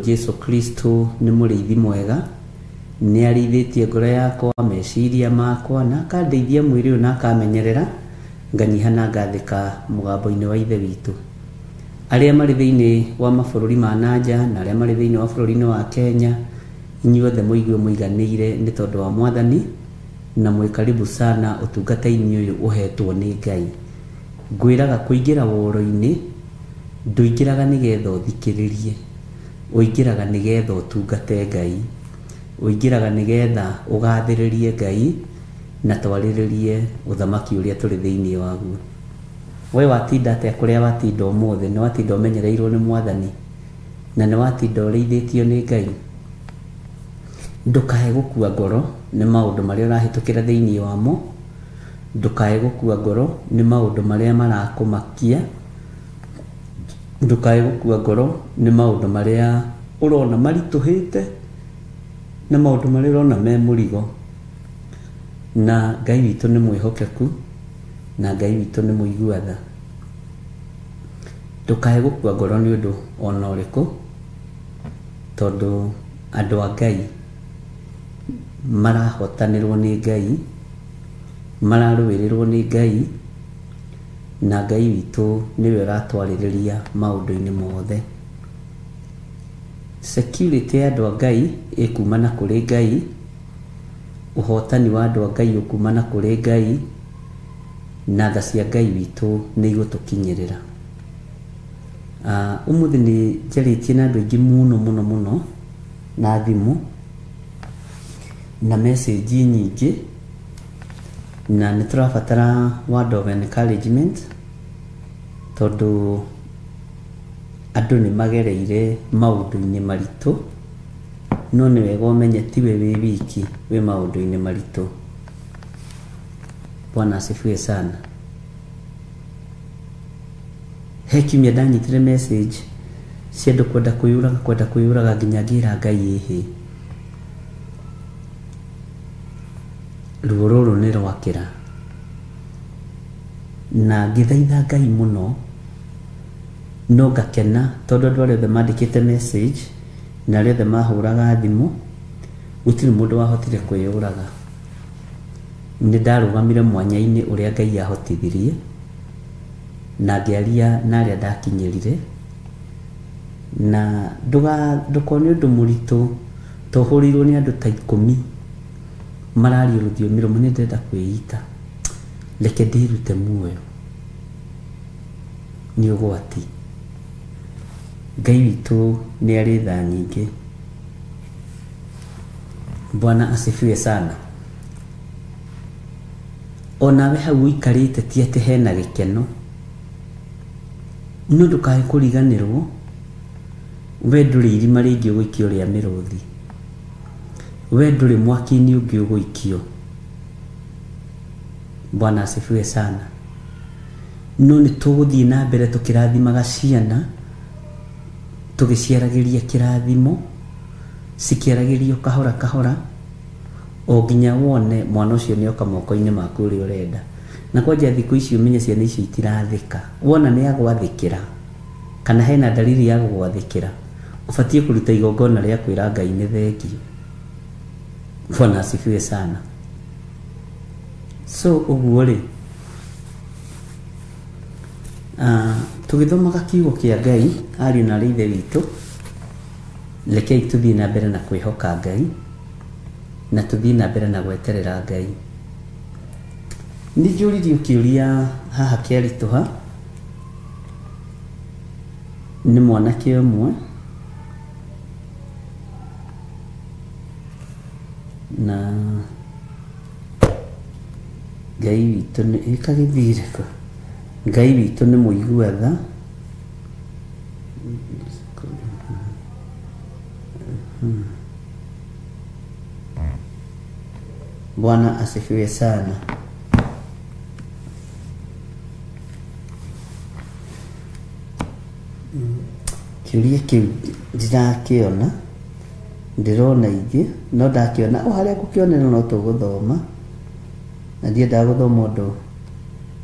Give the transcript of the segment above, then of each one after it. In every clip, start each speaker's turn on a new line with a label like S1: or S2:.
S1: Jesu Kristo nĩ mũrĩithi mwega, nĩ arĩithĩtie ngoro yakwa, meciria makwa, na akandeithia mwĩrĩ ũyũ na akamenyerera, nganyiha na ngathĩka mũgambo-inĩ wa Ithe witũ. Arĩa marĩ thĩinĩ wa mabũrũri ma nanja na arĩa marĩ thĩinĩ wa bũrũri-inĩ wa Kenya, inyuothe mũigue mũiganĩire nĩ tondũ wa Mwathani, na mwĩ karibu sana ũtungata-inĩ ũyũ ũhetwo nĩ Ngai. Ngwĩraga kũingĩra woro-inĩ, ndũingĩraga nĩgetha ũthikĩrĩrie, ũingĩraga nĩgetha ũtungate Ngai, ũingĩraga nĩgetha ũgathĩrĩrie Ngai na twarĩrĩrie ũthamaki ũrĩa tũrĩ thĩinĩ waguo. We watinda atĩa kũrĩa watinda ũmũthĩ? Nĩ watinda ũmenyereirwo nĩ Mwathani na nĩ watinda ũrĩithĩtio nĩ Ngai? Ndũkae gũkua ngoro nĩ maũndũ marĩa ũrahĩtũkĩra thĩinĩ wamo, ndũkae gũkua ngoro nĩ maũndũ marĩa marakũmakia, ndũkae gũkua ngoro nĩ maũndũ marĩa ũrona maritũhĩte na maũndũ marĩa ũrona me mũrigo. Na Ngai witũ nĩ mwĩhokeku na Ngai witũ nĩ mũigua tha. Ndũkae gũkua ngoro nĩ ũndũ ona ũrĩkũ, tondũ andũ a Ngai marahotanĩrwo nĩ Ngai, mararũĩrĩrwo nĩ Ngai, na Ngai witũ nĩwe ũratwarĩrĩria maũndũ-inĩ mothe. Security ya andũ a Ngai ĩkumana kũrĩ Ngai, ũhotani wa andũ a Ngai ũkumana kũrĩ Ngai, na tha cia Ngai witũ nĩ igũtũkinyĩrĩra. Ũmũthĩ nĩ njarĩtie na andũ aingĩ mũno mũno mũno na thimũ na message nyingĩ, na nĩ tũrabatara word of encouragement, tondũ andũ nĩ magereire maũndũ-inĩ maritũ, no nĩ wega ũmenye tiwe wĩ wiki wĩ maũndũ-inĩ maritũ. Bwana asifiwe sana. He kiumia ndanyitire message cia andũ kwenda kwĩyũraga, kwenda kwĩyũraga, nginya ngĩra Ngai ĩhĩ, ruo rũrũ nĩ rwakĩra. Na ngĩthaitha Ngai mũno, no ngakena tondũ andũ arĩa othe mandĩkĩte message na arĩa othe mahũraga thimũ, gũtirĩ mũndũ wahotire kwĩyũraga. Nĩ ndarũgamire mwanya-inĩ ũrĩa Ngai ahotithirie, na ngĩaria na arĩa ndakinyĩrire, na ndũkone ũndũ mũritũ to ũhũrĩirwo nĩ andũ ta 10 mararia rũthiomi rũmwe, nĩ ndĩrenda kwĩita, reke ndĩrute muoyo. Nĩ ũgwati. Ngai witũ nĩ arĩ tha nyingĩ. Bwana asifiwe sana. Onawe hau ũikarĩte ti atĩ hena gĩkeno, no ndũkae kũriganĩrwo we ndũrĩ irima rĩngĩ ũgũikio rĩa mĩrũthi, we ndũrĩ mwaki-inĩ ũngĩ ũgũikio. Bwana asifiwe sana. No nĩ tũgũthiĩ na mbere tũkĩrathimaga ciana, tũgĩciaragĩria kĩrathimo, cikĩaragĩrio kahora kahora, o nginya wone mwana ũcio nĩ oka moko-inĩ maku ũrĩa ũrenda. Na kwanja thikũ ici ũmenye ciana icio itirathĩka. Wona nĩ agwathĩkĩra kana hena dalili ya gũgwathĩkĩra, ũbatiĩ kũruta igongona rĩa kwĩra Ngai nĩ thengio. Bwana asifiwe sana. So ũguo rĩ, tũgĩthomaga kiugo kĩa Ngai, ariũ na aarĩ a Ithe witũ, rekei tũthiĩ na mbere na kwĩhoka Ngai, na tũthiĩ na mbere na gweterera Ngai. Nĩ njũririo kĩũria haha kĩaritũha nĩ mwanake ũmwe, na Ngai witũ nĩ ĩkagĩthire kũ? Ngai witũ nĩ mũigua tha. Bwana asifiwe sana. Kĩũria kĩu ndirakĩona, ndĩrona ingĩ, no ndakĩona o harĩa ngũkĩonera no tũgũthoma, na ndiendaga gũthoma ũndũ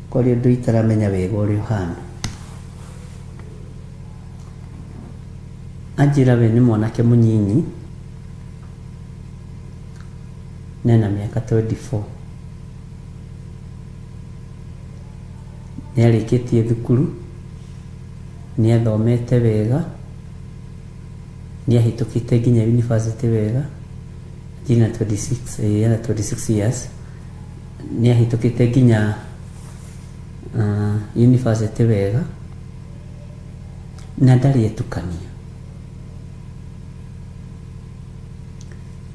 S1: kwaria ũndũ itaramenya wega ũrĩa ũhana. Anjĩra we nĩ mwanake mũnyinyi nena mĩaka 24, nĩarĩkĩtie thukuru, nĩathomete wega, nĩahĩtũkĩte nginya university wega, nginya 26, ena 26 years, nĩahĩtũkĩte nginya university wega, na ndarĩ etukania,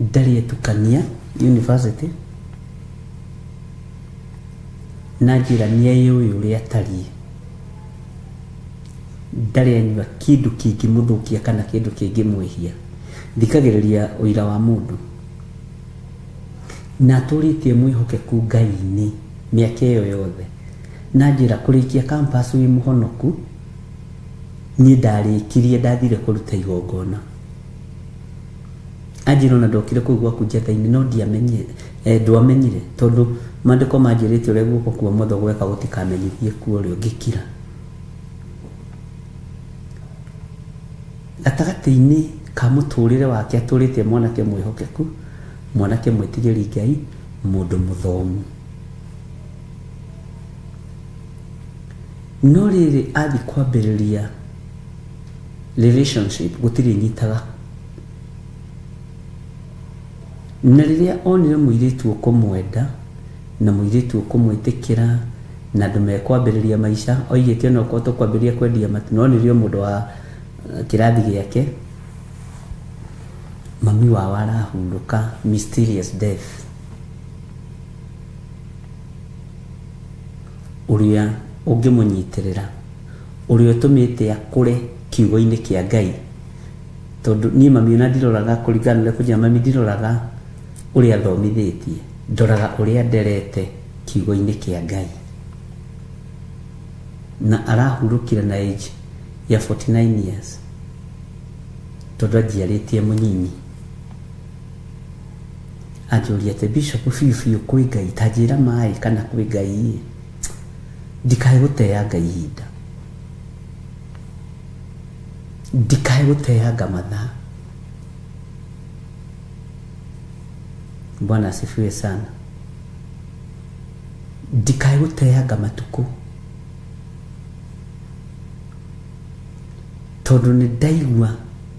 S1: ndarĩ etukania university, na njĩra nĩeyũĩ ũrĩa atariĩ, ndarĩ anyua kĩndũ kĩngĩmũthũkia kana kĩndũ kĩngĩmwĩhia. Thikagĩrĩria ũira wa mũndũ, na atũrĩtie mwĩhokeku Ngai-inĩ mĩaka ĩyo yothe, na njĩra kũrĩkia campus wĩ mũhonoku, niĩ ndarĩkirie ndathire kũruta igongona. Anjĩra ona ndokire kũu gwaku njatha-inĩ no ndiamenyire, ndwamenyire tondũ maandĩko manjĩrĩte ũrĩa guoko kwa ũmotho gweka gũtikamenyithie kuo ũrĩa ũngĩkira. Gatagatĩ-inĩ ka mũtũrĩre wake atũrĩte mwanake mwĩhokeku, mwanake mwĩtigĩri Ngai, mũndũ mũthomu. No rĩrĩ athi kwambĩrĩria relationship gũtirĩ nyitaga, na rĩrĩa onire mũirĩtu ũkũmwenda na mũirĩtu ũkũmwĩtĩkĩra na andũ mekwambĩrĩria maica, oigĩte ona okorwo tũkwambĩrĩria kwendia matu, no nĩrĩo mũndũ wa kĩrathi gĩake, mami wao arahurũka mysterious death, ũrĩa ũngĩmũnyitĩrĩra, ũrĩa ũtũmĩte akũre kiugo-inĩ kĩa Ngai. Tondũ niĩ mami ona ndiroraga kũringana na ũrĩa kũnjĩra, mami ndiroraga ũrĩa athomithĩtie, ndoraga ũrĩa nderete kiugo-inĩ kĩa Ngai. Na arahurũkire na age ya 49 years, tondũ anjiarĩtie mũnyinyi. Anjũria atĩ Bishop, biũ biũ kwĩ Ngai, ta njĩra maĩ kana kwĩ Ngai, ndikae gũteanga ihinda, ndikae gũteanga mathaa. Bwana asifiwe sana. Ndikae gũteanga matukũ, tondũ nĩ ndaigua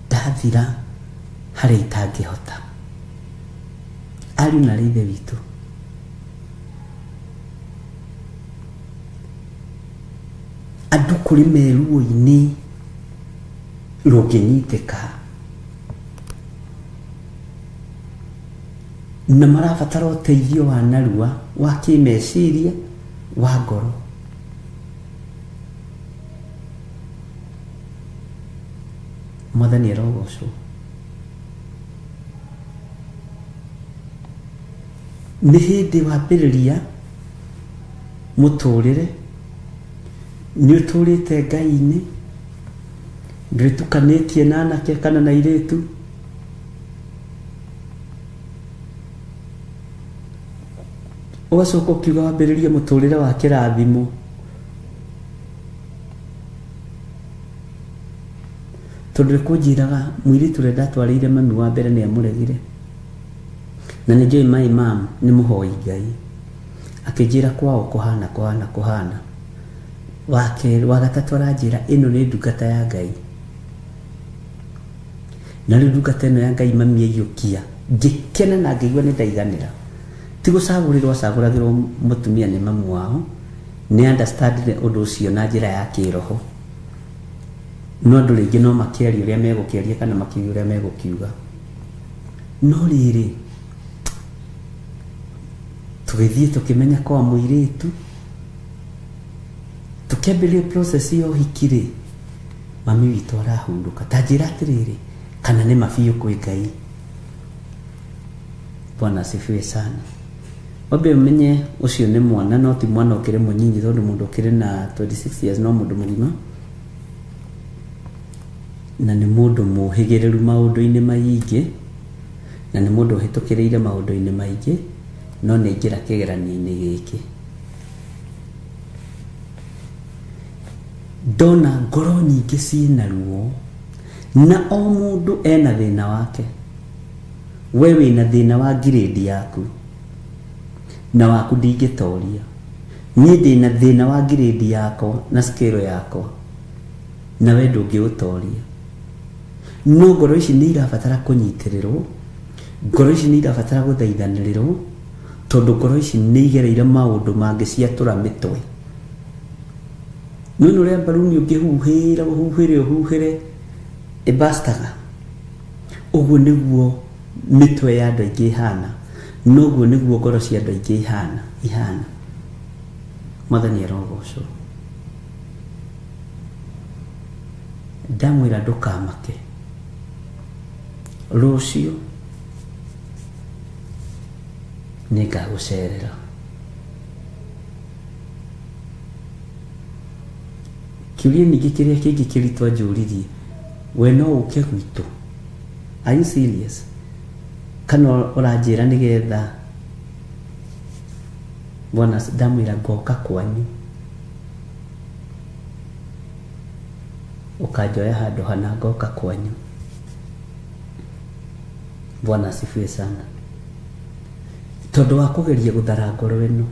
S1: ndathira harĩa itangĩhota. Ariũ na arĩ ithe witũ, andũ kũrĩ meruo-inĩ rũngĩnyitĩka na marabatara ũteithio wa narua wa kĩmeciria, wa ngoro. Mwathani arogocwo. Nĩ hĩndĩ wambĩrĩria mũtũrĩre, nĩ ũtũrĩte Ngai-inĩ, ndwĩtukanĩtie na anake kana na airĩtu, ũgacoka ũkiuga wambĩrĩrie mũtũrĩre wa kĩrathimo, tondũ nĩkũnjĩraga mũirĩtu ũrĩa ndatwarĩire mami wa mbere nĩ amũregire, na nĩ njũĩ my mom nĩ mũhoi Ngai, akĩnjĩra kwao kũhana kũhana kũhana. Wa kerĩ, wa gatatũ aranjĩra ĩno nĩ ndungata ya Ngai, na rĩu ndungata ĩno ya Ngai mami aiyũkia, ngĩkena na ngĩigua nĩ ndaiganĩra. Ti gũcagũrĩrwo acagũragĩrwo mũtumia nĩ mamu wao, nĩ understandire ũndũ ũcio na njĩra ya kĩroho, no andũ rĩngĩ no makĩaria ũrĩa megũkĩaria kana makiuga ũrĩa megũkiuga. No rĩrĩ tũgĩthiĩ tũkĩmenya kwa mũirĩtu, tũkĩambĩrĩria process ya ũhiki rĩ, mami witũ arahurũka. Ta njĩra atĩrĩrĩ, kana nĩ ma biũ kwĩ Ngai? Bwana asifiwe sana. Wambe ũmenye ũcio nĩ mwana, no ti mwana ũkĩrĩ mũnyinyi, tondũ mũndũ ũkĩrĩ na 26 years no mũndũ mũgima, na nĩ mũndũ mũhĩgĩrĩru maũndũ-inĩ maingĩ, na nĩ mũndũ ũhĩtũkĩrĩire maũndũ-inĩ maingĩ, no nĩ aingĩra kĩgeranio-inĩ gĩkĩ. Ndona ngoro nyingĩ ciĩna ruo, Na o mũndũ ena thĩna wake. We wĩna thĩna wa grade yaku na waku ndingĩtoria. Niĩ ndĩna thĩna wa grade yakwa na scale yakwa, na we ndũngĩũtoria. No ngoro ici nĩ irabatara kũnyitĩrĩrwo, ngoro ici nĩ irabatara gũthaithanĩrĩrwo, tondũ ngoro ici nĩ igereire maũndũ mangĩ ciatũra mĩtwe. Nĩ ũrĩa mbaruni ũngĩhuhĩra ũhuhĩre ũhuhĩre ĩbastaga. Ũguo nĩguo mĩtwe ya andũ aingĩ ĩhana, noguo nĩguo ngoro cia andũ aingĩ ihana. Mwathani arogocwo. Ndamwĩra ndũkamake, rũciũ nĩngagũcerera. Kĩũria ningĩ kĩrĩa kĩngĩ kĩritũ anjũririe, we no ũke gwitũ? Are you serious? Kana ũranjĩra nĩgetha bwana? Ndamwĩra ngoka kwanyu, ũkanjoya handũ hana ngoka kwanyu. Bwana asifiwe sana. Tondũ wa kũgeria gũthara ngoro ĩno,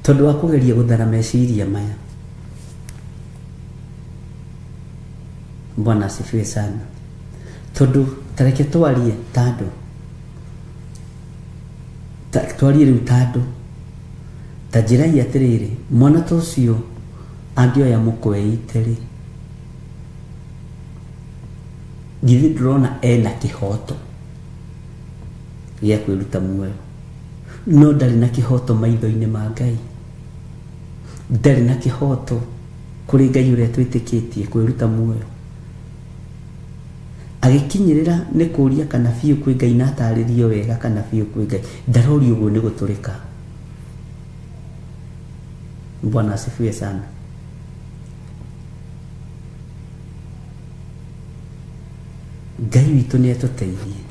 S1: tondũ wa kũgeria gũthara meciria maya. Bwana asifiwe sana. Tondũ tareke twarie tandũ, twarie rĩu tandũ, ta njĩrai atĩrĩrĩ, mwana ta ũcio angĩoya mũkweite rĩ, githĩ ndũrona ena kĩhoto gĩa kwĩruta muoyo? No ndarĩ na kĩhoto maitho-inĩ ma Ngai, ndarĩ na kĩhoto kũrĩ Ngai ũrĩa twĩtĩkĩtie kwĩruta muoyo. Agĩkinyĩrĩra nĩ kũria kana biũ kwĩ Ngai na atarĩrio wega kana biũ kwĩ Ngai, ndarorio ũguo nĩ gũtũrĩka. Bwana asifiwe sana. Ngai witũ nĩ atũteithie,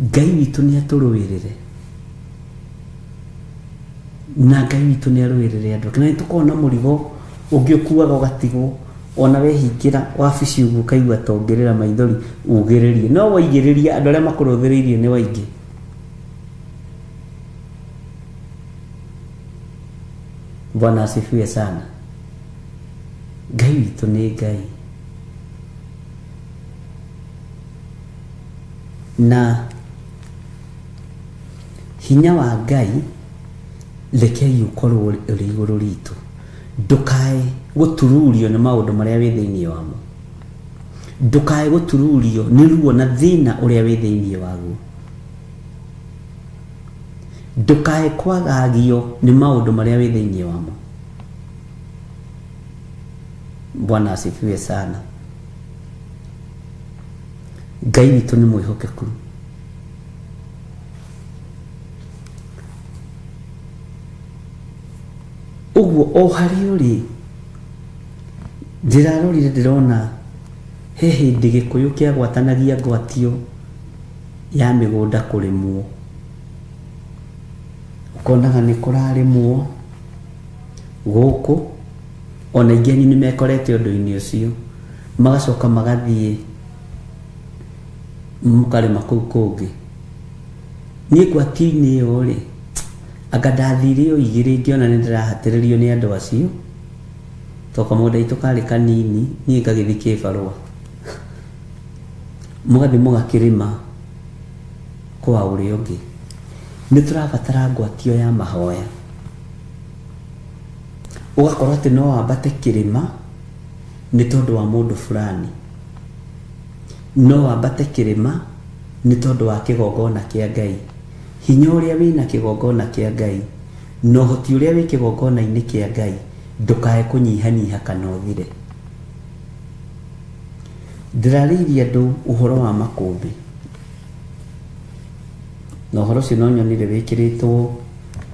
S1: Ngai witũ nĩ atũrũĩrĩre, na Ngai witũ nĩ arũĩrĩre andũ. Kana nĩ tũkoragwo na mũrigo ũngĩ ũkuaga ũgatigwo, ona wehingĩra wabici ũguo ũkaigua ta ũngĩrĩra maithori ugĩrĩrie, no waigĩrĩria andũ arĩa makũrũthĩrĩirie nĩ waingĩ. Bwana asifiwe sana. Ngai witũ nĩ Ngai. Na hinya wa Ngai rekei ũkorwo ũrĩ igũrũ ritũ, ndũkae gũtururio nĩ maũndũ marĩa wĩ thĩinĩ wamo, ndũkae gũtururio nĩ ruo na thĩna ũrĩa wĩ thĩinĩ waguo, ndũkae kwagagio nĩ maũndũ marĩa wĩ thĩinĩ wamo. Bwana asifiwe sana. Ngai witũ nĩ mwĩhokeku. Ũguo o harĩa ũrĩ, ndĩrarorire ndĩrona he hĩndĩ Gĩkũyũ kĩagwatanagia ngwatio ya mĩgũnda kũrĩmwo, ũkonaga nĩ kũrarĩmwo gũkũ, ona aingĩ anyu nĩ mekorete ũndũ-inĩ ũcio, magacoka magathiĩ mũkarĩma kũu kũngĩ. Niĩ ngwatio-inĩ ĩyo rĩ, anga ndathire o igĩrĩ ngĩona nĩ ndĩrahatĩrĩrio nĩ andũ acio, tondũ kamũgũnda gaitũ karĩ kanini, niĩ ngagĩthiĩ kĩbarũa. Mũgathiĩ mũgakĩrĩma kwa ũrĩa ũngĩ. Nĩ tũrabatara ngwatio ya mahoya. Ũgakorwo atĩ no wambate kĩrĩma nĩ tondũ wa mũndũ fulani, no wambate kĩrĩma nĩ tondũ wa kĩgongona kĩa Ngai. Hinya ũrĩa wĩna kĩgongona kĩa Ngai na ũhoti ũrĩa wĩ kĩgongona-inĩ kĩa Ngai ndũkae kũnyihanyiha kana ũthire. Ndĩrarĩirie andũ ũhoro wa makũmbĩ, na ũhoro ũcio no nyonire wĩkĩrĩtwo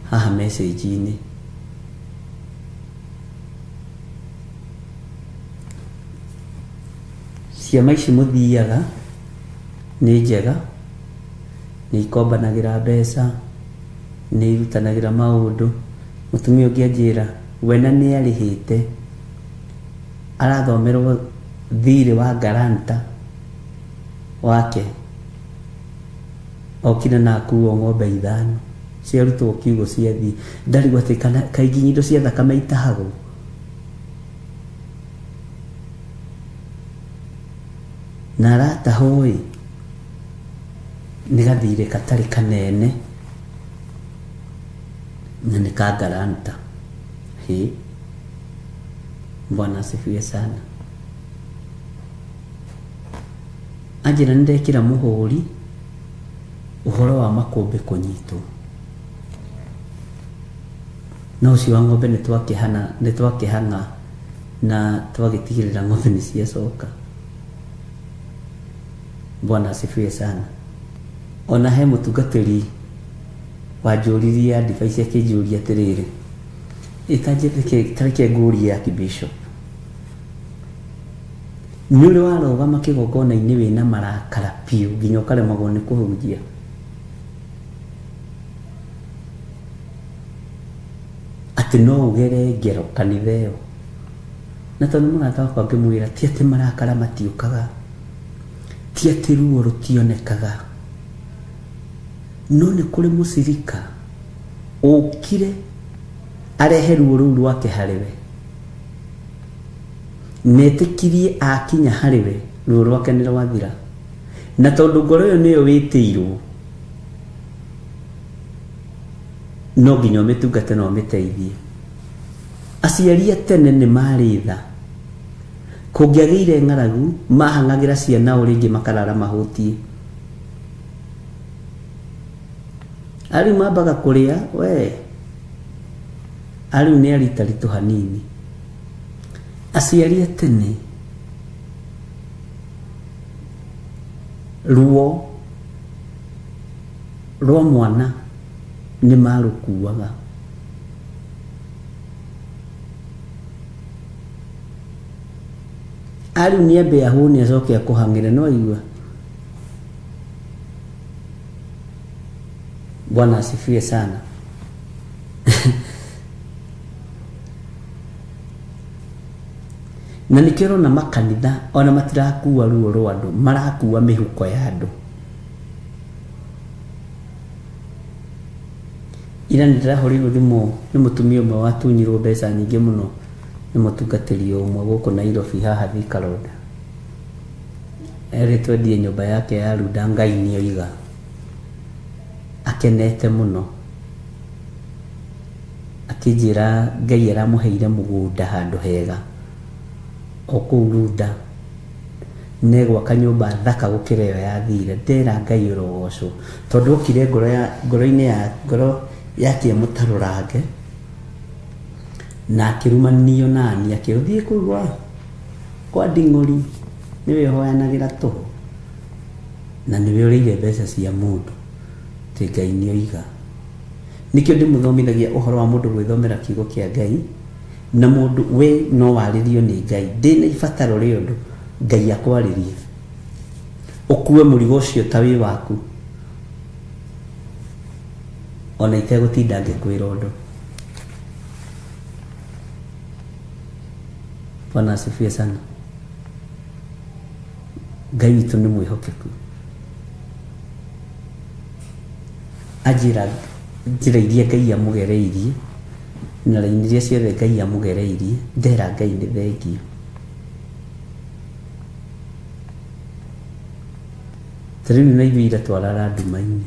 S1: haha message-inĩ. Ciama ici mũthiaga nĩ njega, nĩ ikombanagĩra mbeca, nĩ irutanagĩra maũndũ. Mũtumia ũngĩ anjĩra We na nĩ arĩhĩte, arathomerwo thirĩ wa garanta wake, okire na akuo ng'ombe 5 ciarutwo kiugo ciathiĩ. Ndarigwo atĩ kana kaingĩ indo cia thakame itahagwo. Na aratahwo ĩ nĩ gathirĩ gatarĩ kanene na nĩ ka garanta. Hĩ, Bwana asifiwe sana. Anjĩra nĩ ndekĩra mũhũri ũhoro wa makũmbĩ kũnyitwo, no ũcio wa ng'ombe nĩ twakĩhang'a na twagĩtigĩrĩra ng'ombe nĩ ciacoka. Bwana asifiwe sana. Ona he mũtungatĩri wanjũririe advice, akĩnjũria atĩrĩrĩ, ĩtanjĩte ngũrie ya kibishop, nĩ ũrĩ warũgama kĩgongona-inĩ wĩna marakara biũ nginya ũkaremagwo nĩ kũhunjia? Atĩ no ũgere ngero kanitha ĩyo. Na tondũ mũrata wakwa ngĩmwĩra ti atĩ marakara matiũkaga, ti atĩ ruo rũtionekaga, no nĩ kũrĩ mũcirika ũkire arehe ruo rũu rwake harĩ we, netĩkirie akinya harĩ we ruo rwake nĩ rwathira. Na tondũ ngoro ĩyo nĩyo wĩtĩirwo, no nginya ũmĩtungate na ũmĩteithie. Aciari a tene nĩ marĩ tha, kũngĩagĩire ng'aragu mahang'agĩra ciana o rĩngĩ makarara mahũtiĩ. Arĩu mambaga kũrĩa we, arĩu nĩ aritaritũ hanini. Aciari a tene ruo rwa mwana nĩ marũkuaga. Arĩu nĩ ambe ahũne acoke akũhang'ĩre, no aigua. Bwana asifiwe sana. Na nĩkĩo ũrona makanitha ona matirakua ruo rwa andũ, marakua mĩhuko ya andũ. Ira nĩ ndĩrahũrĩirwo thimũ nĩ mũtumia ũmwe watunyirwo mbeca nyingĩ mũno nĩ mũtungatĩri ũmwe gũkũ Nairobi haha Thika Road. Erĩtwo endie nyũmba yake ya Runda, Ngai nĩ oiga. Akenete mũno, akĩnjĩra Ngai aramũheire mũgũnda handũ hega o kũu Runda, negwaka nyũmba thaka gũkĩra ĩyo yathire. Ndera Ngai ũrogocwo, tondũ okire ngoro-inĩ ya ngoro yake mũtarũrange na akĩrumanio nani, akĩrwo thiĩ kũu kwa Nding'ũri nĩwe ũhoyanagĩra tũhũ na nĩwe ũrĩire mbeca cia mũndũ, atĩ Ngai nĩ oiga. Nĩkĩo ndĩmũthomithagia ũhoro wa mũndũ gwĩthomera kiugo kĩa Ngai, na mũndũ we no warĩrio nĩ Ngai. Ndĩna ibataro rĩa ũndũ Ngai akwarĩrie, ũkue mũrigo ũcio ta wĩ waku, ona itegũtinda ngĩkwĩra ũndũ. Bwana asifiwe sana. Ngai witũ nĩ mwĩhokeku. Anjĩra njĩra iria Ngai amũgereirie na raini iria ciothe Ngai amũgereirie, ndera Ngai nĩ thengio. Ta rĩu na ithuĩ ira twarara nduma-inĩ,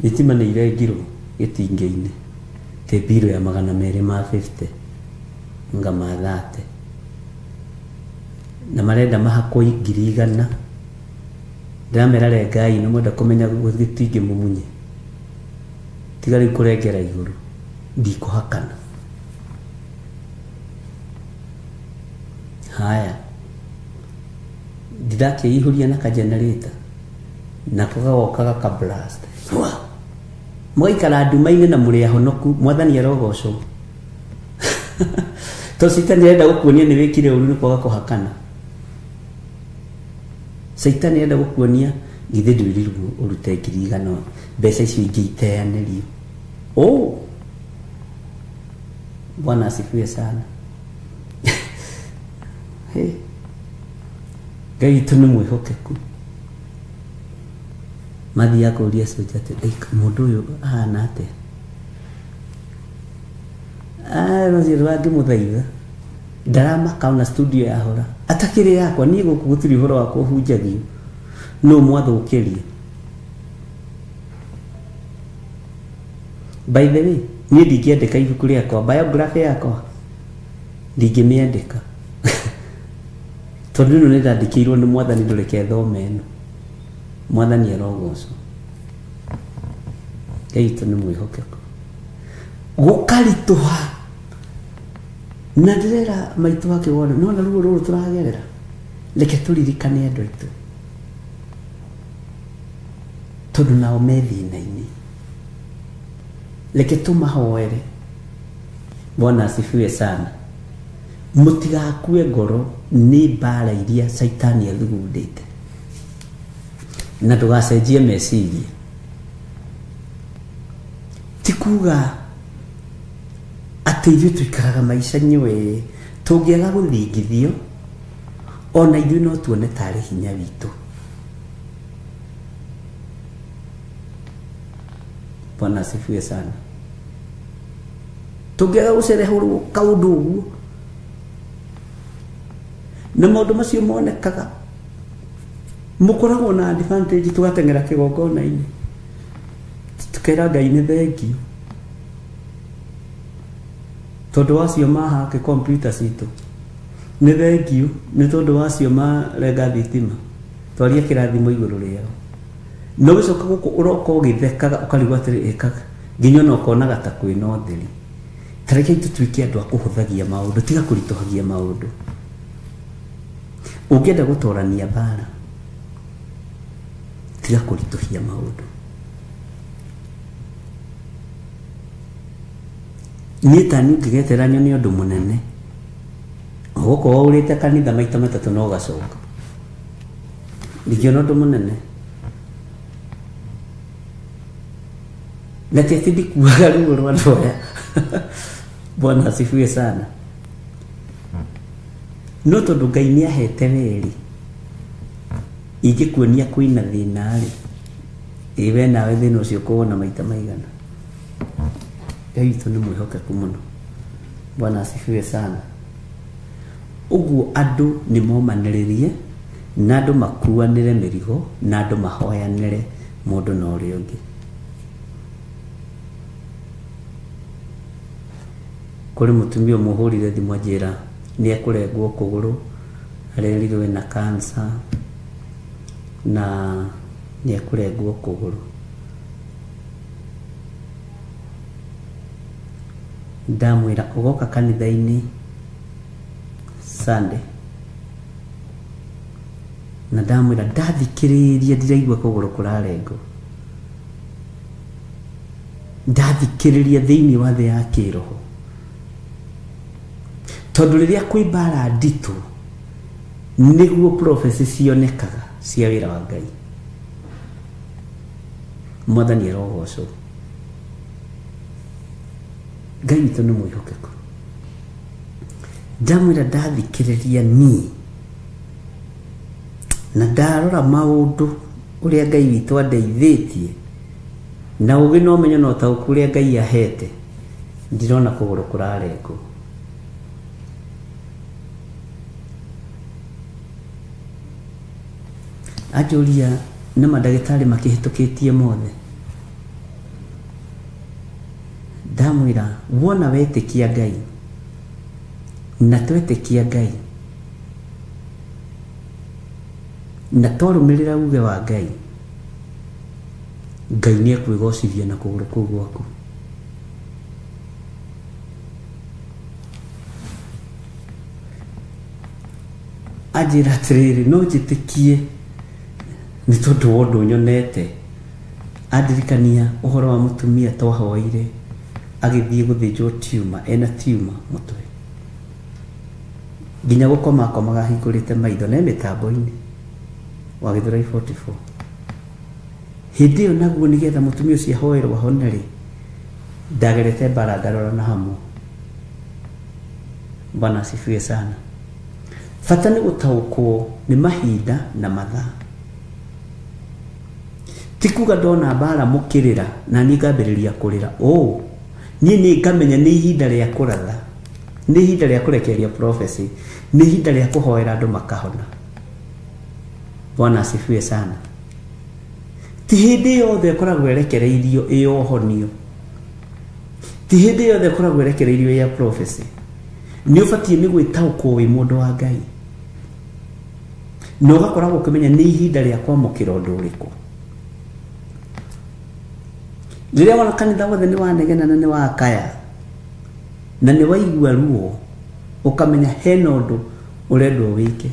S1: thitima nĩ irengirwo gĩtingĩ-inĩ tĩ mbirũ ya 250 nga mathate, na marenda mahakwo 100,000. Ndĩramera rengai, nĩ mwenda kũmenya gĩtingĩ mũmunye, tiga rĩu kũrengera igũrũ, ndikũhakana. Haya, ndĩrakĩihũria na kagenerator nako gagoka gaka blast, mũgaikara nduma-inĩ na mũrĩ ahonoku. Mwathani arogocwo. To Caitani arenda gũkuonia nĩ wĩkire ũru nĩ kwaga kũhakana. Caitani arenda gũkuonia githĩ ndwĩrirwo ũrute 100,000, mbeca icio ingĩ iteanĩrio. Bwana asifiwe sana. Hey. Ngai witũ nĩ mwĩhokeku. Mathiaga kũria soja atĩ mũndũ ũyũ ahana atĩa? Rũciũ rwangĩmũthaitha ndaramaka ona studio yahora atakĩrĩ yakwa niĩ gũkũ gũtirĩ ũhoro wa kũhunjagio no mwathũkĩrie. By the way, niĩ ndingĩandĩka ibuku rĩakwa, biography yakwa ndingĩmĩandĩka tondũ ĩno nĩndandĩkĩirwo nĩ mwathani ndũreke thome ĩno. Mwathani arogocwo. Ngai witũ nĩ mwĩhokeku. Gũkaritũha na ndĩrera maitũ wake wona nona ruo rũrũ tũragerera, reke tũririkane andũ aitũ tondũ nao me thĩna-inĩ, reke tũmahoere. Bwana asifiwe sana. Mũtigakue ngoro nĩ mbara iria Caitani athugundĩte, na ndũgacenjie meciria. Ti kuga atĩ ithuĩ tũikaraga maica nyũĩ tũngĩaga gũthingithio ona ithuĩ no tuone tarĩ hinya witũ. Bwana asifiwe sana. Tũngĩaga gũcerehũrwo kaũndũ ũguo na maũndũ macio monekaga mũkoragwo na advantage, tũgateng'era kĩgongona-inĩ tukera Ngai nĩ thengiũ tondũ wacio mahake computer citũ, nĩ thengiũ nĩ tondũ wacio marenga thitima, twaria kĩrathimo igũrũ rĩao. No gĩcoka gũkũ ũroka ũgĩthekaga ũkarigwo atĩrĩ ĩkaga nginya ona ũkonaga ta kwĩna ũtheri. Ta reke tũtuĩke andũ a kũhũthagia maũndũ, tiga kũritũhagia maũndũ. Ũngĩenda gũtorania mbara, tiga kũritũhia maũndũ. Niĩ ta niĩ ũngĩgetera nyone ũndũ mũnene, ũgũkorwo ũrĩte kanitha maita matatũ na ũgacoka, ndingĩona ũndũ mũnene. Na ti atĩ ndikuaga ruo rwa andũ aya. Bwana asifiwe sana. No tondũ Ngai nĩ ahete weri, ingĩkuonia kwĩna thĩna rĩ, ĩ we nawe thĩna ũcio ũkũwona maita maigana. Ngai witũ nĩ mwĩhokeku mũno. Bwana asifiwe sana. Ũguo andũ nĩ momanĩrĩrie na andũ makuanĩre mĩrigo na andũ mahoyanĩre mũndũ na ũrĩa ũngĩ. Kũrĩ mũtumia ũmwe ũhũrire thimũ anjĩra nĩ ekũrengwo kũgũrũ, arerirwo ena cancer na nĩ ekũrengwo kũgũrũ. Ndamwĩra ũgoka kanitha-inĩ Sunday, na ndamwĩra ndathikĩrĩria ndiraigua kũgũrũ kũrarengwo, ndathikĩrĩria thĩinĩ wa thĩ ya kĩroho, tondũ rĩrĩa kwĩ mbara nditũ nĩguo prophecy cionekaga cia wĩra wa Ngai. Mwathani arogocwo. Ngai witũ nĩ mwĩhokeku. Ndamwĩra ndathikĩrĩria niĩ na ndarora maũndũ ũrĩa Ngai witũ andeithĩtie na ũgĩ na ũmenyo na ũtaũku ũrĩa Ngai ahete, ndirona kũgũrũ kũrarengwo. Anjũria nĩ mandagĩtarĩ makĩhĩtũkĩtie mothe. Ndamwĩra wona wetĩkia Ngai na twetĩkia Ngai na twarũmĩrĩra uge wa Ngai, Ngai nĩ ekwĩgocithia na kũgũrũ kũu gwaku. Anjĩra atĩrĩrĩ, no njĩtĩkie nĩ tondũ wa ũndũ nyonete. Andirikania ũhoro wa mũtumia twahoire agĩthiĩ gũthĩnjwo tumor, ena tumor mũtwe, nginya gũkoma akomaga ahingũrĩte maitho na mĩtambo-inĩ wa Gĩthũrai 44. Hĩndĩ ĩyo naguo nĩgetha mũtumia ũcio ahoerwo ahone rĩ, ndagerete mbara ngarora na hamwe. Bwana asifiwe sana. Bata nĩ gũtaũkwo nĩ mahinda na mathaa. Ti kuga ndona mbara mũkĩrĩra na niĩ ngambĩrĩria kũrĩra. Oh, niĩ nĩ ngamenya nĩ ihinda rĩa kũratha, nĩ ihinda rĩa kũrekereria prophecy, nĩ ihinda rĩa kũhoera andũ makahona. Bwana asifiwe sana. Ti hĩndĩ yothe ĩkoragwo ĩrekereirio ĩyohonio, ti hĩndĩ yothe ĩkoragwo ĩrekereirio ya prophecy. Nĩ ũbatiĩ nĩ gwĩtaũkwo wĩ mũndũ wa Ngai, na ũgakoragwo ũkĩmenya nĩ ihinda rĩa kwamũkĩra ũndũ ũrĩkũ. Rĩrĩa wona kanitha wothe nĩ wanegena na nĩ wakaya na nĩ waigua ruo, ũkamenya hena ũndũ ũrendwo wĩke.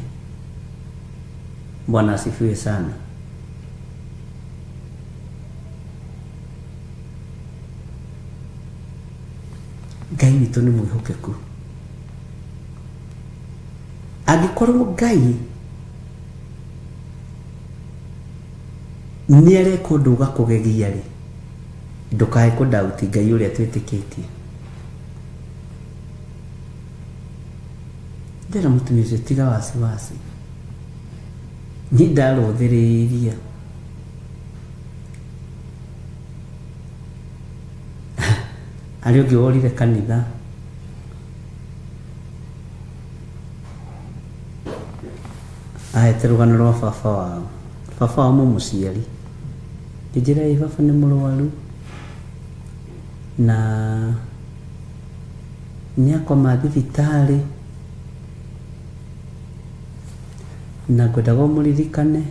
S1: Bwana asifiwe sana. Ngai witũ nĩ mwĩhokeku. Angĩkorwo Ngai nĩ areka ũndũ ũgakũgegia rĩ, ndũkae kũdauti Ngai ũrĩa twĩtĩkĩtie. Ndĩra mũtumia ũcio, tiga wasiwasi, niĩ ndarũthĩrĩria. Harĩ ũngĩ worire kanitha, ahete rũgano rwa baba wao. Baba wao mũmũciari, ngĩnjĩra ĩ baba nĩ mũrwaru na nĩ akoma thibitarĩ na ngwendaga ũmũririkane.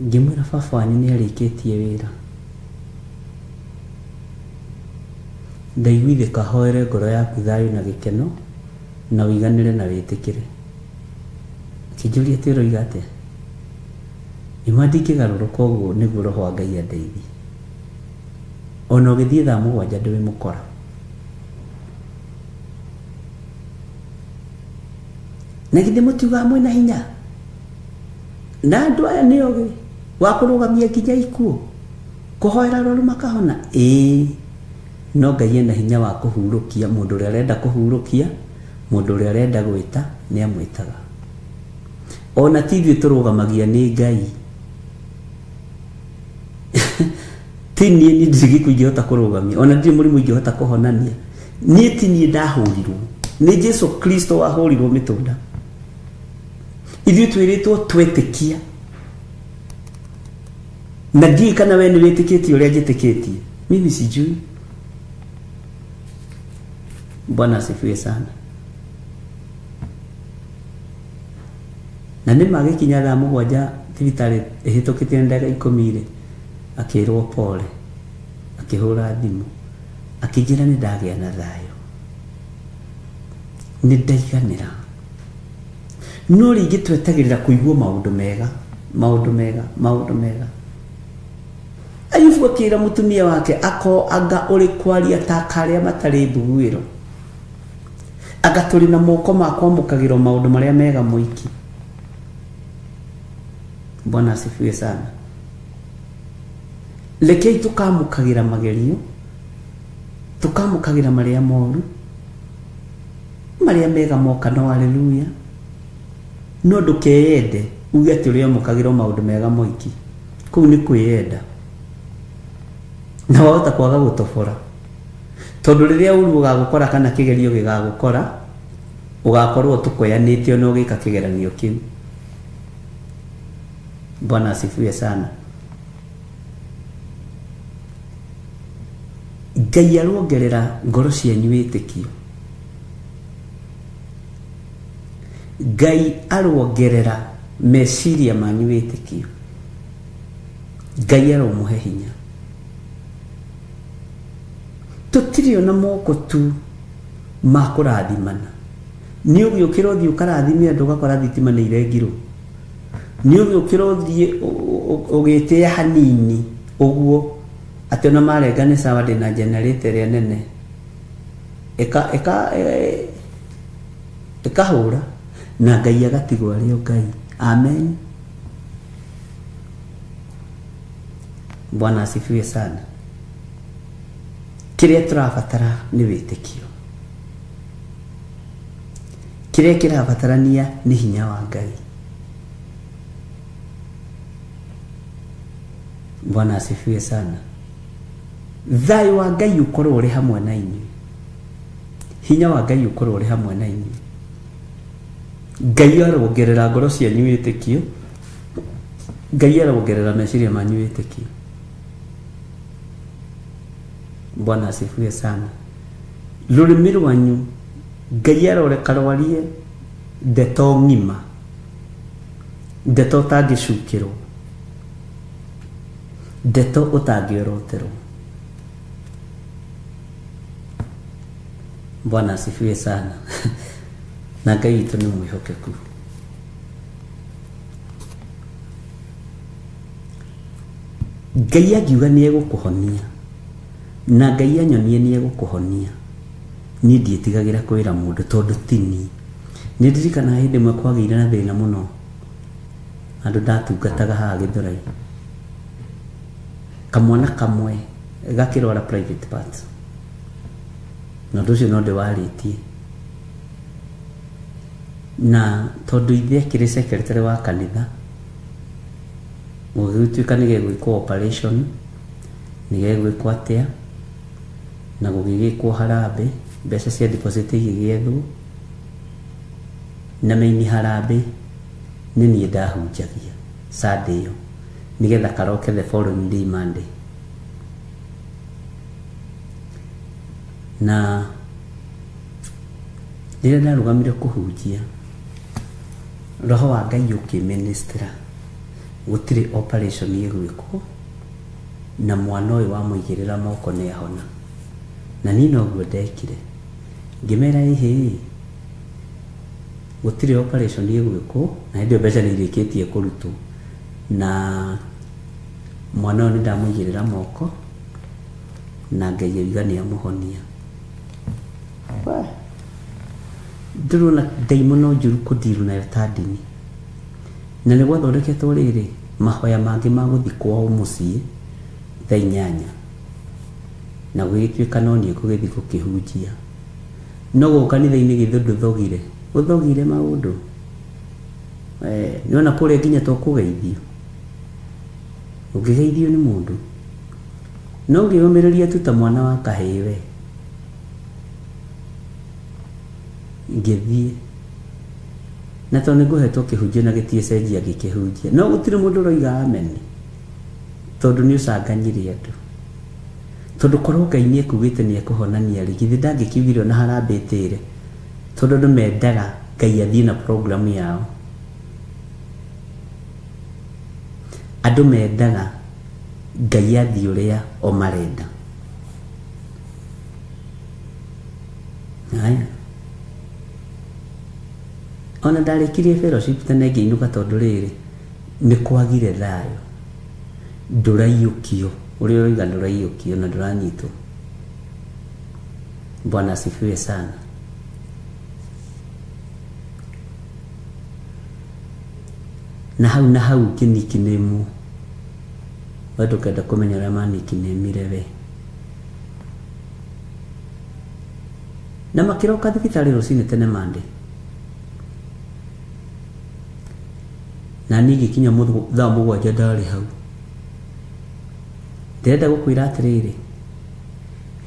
S1: Ngĩmwĩra baba wanyu nĩ arĩkĩtie wĩra, ndaiguithĩka hoere ngoro yaku thayũ na gĩkeno na ũiganĩre na wĩtĩkĩre. Akĩnjũria atĩ ũroiga atĩa? Ima ndingĩgarũrũka ũguo nĩguo roho wa Ngai andeithie. Ona ũgĩthiĩ thaa 7 ndĩwĩmũkora. Na githĩ mũtiugaga mwĩna hinya? Na andũ aya nĩ ogĩ wa kũrũgamia nginya ikuũ, kũhoera arwaru makahona. Ĩĩ, no Ngai ena hinya wa kũhurũkia mũndũ ũrĩa arenda kũhurũkia, mũndũ ũrĩa arenda gwĩta nĩ amwĩtaga. Ona ti ithuĩ tũrũgamagia, nĩ Ngai. Ti niĩ, niĩ ndirĩ gĩkuũ ingĩhota kũrũgamia, ona ndirĩ mũrimũ ingĩhota kũhonania. Niĩ ti niĩ ndahũrirwo, nĩ Jesu Kristo wahũrirwo mĩtũnda. Ithuĩ twĩrĩtwo twetĩkia, na ndiũĩ kana we nĩ wĩtĩkĩtie ũrĩa njĩtĩkĩtie. Mimi sijui. Bwana asifiwe sana. Na nĩ magĩkinya thaa 7 thibitarĩ ĩhĩtũkĩtie na ndagĩka 10 rĩ, akĩrwo pole, akĩhũra thimũ, akĩnjĩra nĩ ndagĩa na thayũ, nĩ ndaiganĩra. No rĩngĩ twetagĩrĩra kũigua maũndũ mega, maũndũ mega, maũndũ mega. Ayubu akĩra mũtumia wake, ako anga ũrĩ kwaria ta karĩa matarĩ mbuguĩro, anga tũrĩ na moko ma kwamũkagĩrwo maũndũ marĩa mega mũiki. Bwana asifiwe sana. Rekei tũkamũkagĩra magerio, tũkamũkagĩra marĩa moru, marĩa mega moka no haleluya. No ndũkeyende uge atĩ ũrĩamũkagĩra maũndũ mega moiki, kũu nĩ kwĩyenda, na wahota kwaga gũtobora, tondũ rĩrĩa ũru ũgagũkora kana kĩgerio gĩgagũkora, ũgakorwo tũkoyanĩtio na ũgĩka kĩgeranio kĩu. Bwana asifiwe sana. Ngai arongerera ngoro cianyu wĩtĩkio. Ngai arongerera meciria manyu wĩtĩkio. Ngai aromũhe hinya. Tũtirĩ ona moko tu ma kũrathimana. Nĩ ũgĩũkĩra ũthiĩ ũkarathime andũ ũgakora thitima nĩ irengirwo. Nĩ ũgĩũkĩra ũthiĩ ũgĩtĩa hanini ũguo atĩ ona marenga nĩ sawa, ndĩna generator ĩrĩa nene ĩkahũra na Ngai agatigwo arĩ o Ngai. Amen. Bwana asifiwe sana. Kĩrĩa tũrabatara nĩ wĩtĩkio. Kĩrĩa kĩrabatarania nĩ hinya wa Ngai. Bwana asifiwe sana. Thayũ wa Ngai ũkorwo ũrĩ hamwe na inyuĩ. Hinya wa Ngai ũkorwo ũrĩ hamwe na inyuĩ. Ngai arongerera ngoro cianyu wĩtĩkio. Ngai arongerera meciria manyu wĩtĩkio. Bwana asifiwe sana. Rũrĩmĩ rwanyu Ngai aroreka rwarie ndeto ng'ima, ndeto ũtangĩcukĩrwo, ndeto ũtangĩoroterwo. Bwana asifiwe sana. Na Ngai witũ nĩ mwĩhokeku. Ngai angiuga nĩ egũkũhonia na Ngai anyonie nĩ egũkũhonia, niĩ ndiĩtigagĩra kwĩra mũndũ tondũ ti niĩ. Nĩ ndirikanaga hĩndĩ ĩmwe kwagĩire na thĩna mũno, andũ ndatungataga haha Gĩthũrai, kamwana kamwe gakĩrwara private part, na ũndũ ũcio no ndĩwarĩtie. Na tondũ ithe akĩrĩ secretary wa kanitha, gũgĩtuĩka nĩ gegwĩkwo operation, nĩ gegwĩkwo atĩa, na gũgĩgĩkwo harambĩ, mbeca cia deposit igĩgĩethwo, na maini harambĩ nĩ niĩ ndahunjagia Sunday ĩyo nĩgetha karoke the following day Monday. Na rĩrĩa ndarũgamire kũhunjia, roho wa Ngai ũkĩministra gũtirĩ operation ĩgwĩkwo, na mwana ũyũ wamũigĩrĩra moko nĩ ahona. Na niĩ noguo ndekire, ngĩmera ĩhĩ, gũtirĩ operation ĩgwĩkwo, na hĩndĩ ĩyo mbeca nĩ irĩkĩtie kũrutwo, na mwana ũyũ nĩ ndamũigĩrĩra moko na Ngai oiga nĩ amũhonia. Ndĩrona ndaimono njũru kũndiru nayo ta ndini. Na nĩ gwathondeketwo rĩrĩ mahoya mangĩ ma gũthiĩ kwao mũciĩ thaa 8, na gũgĩtuĩka no niĩ ngũgĩthiĩ gũkĩhunjia. No gũkũ kanitha-inĩ githĩ ndũthogire, ũthogire maũndũ. Nĩwona kũrĩa nginya to kũgeithio, ũngĩgeithio nĩ mũndũ no ngĩũmĩrĩria tu ta mwana wa kahĩĩ we. Ngĩthiĩ na tondũ nĩ ngũhetwo kĩhunjio na gĩtiĩcenjia ngĩkĩhunjia, no gũtirĩ mũndũ ũroiga amen tondũ nĩ ũcanganyire andũ. Tondũ korwo Ngai nĩ ekugĩte nĩ ekũhonania rĩ, githĩ ndangĩkiugire ona harambĩ ĩtĩre, tondũ andũ mendaga Ngai athiĩ na program yao. Andũ mendaga Ngai athiĩ ũrĩa o marenda. Haya, ona ndarĩkirie fellowship tene ngĩinũka tondũ rĩrĩ nĩ kwagire thayũ, ndũraiyũkio ũrĩa ũroiga ndũraiyũkio na ndũranyitwo. Bwana asifiwe sana. Na hau ngĩnikinĩmwo, we ndũkenda kũmenya ũrĩa manikinĩmire we. Na makĩroka thibitarĩ rũcinĩ tene Monday, na niĩ ngĩkinya thaa 7 ndarĩ hau. Ndĩrenda gũkwĩra atĩrĩrĩ,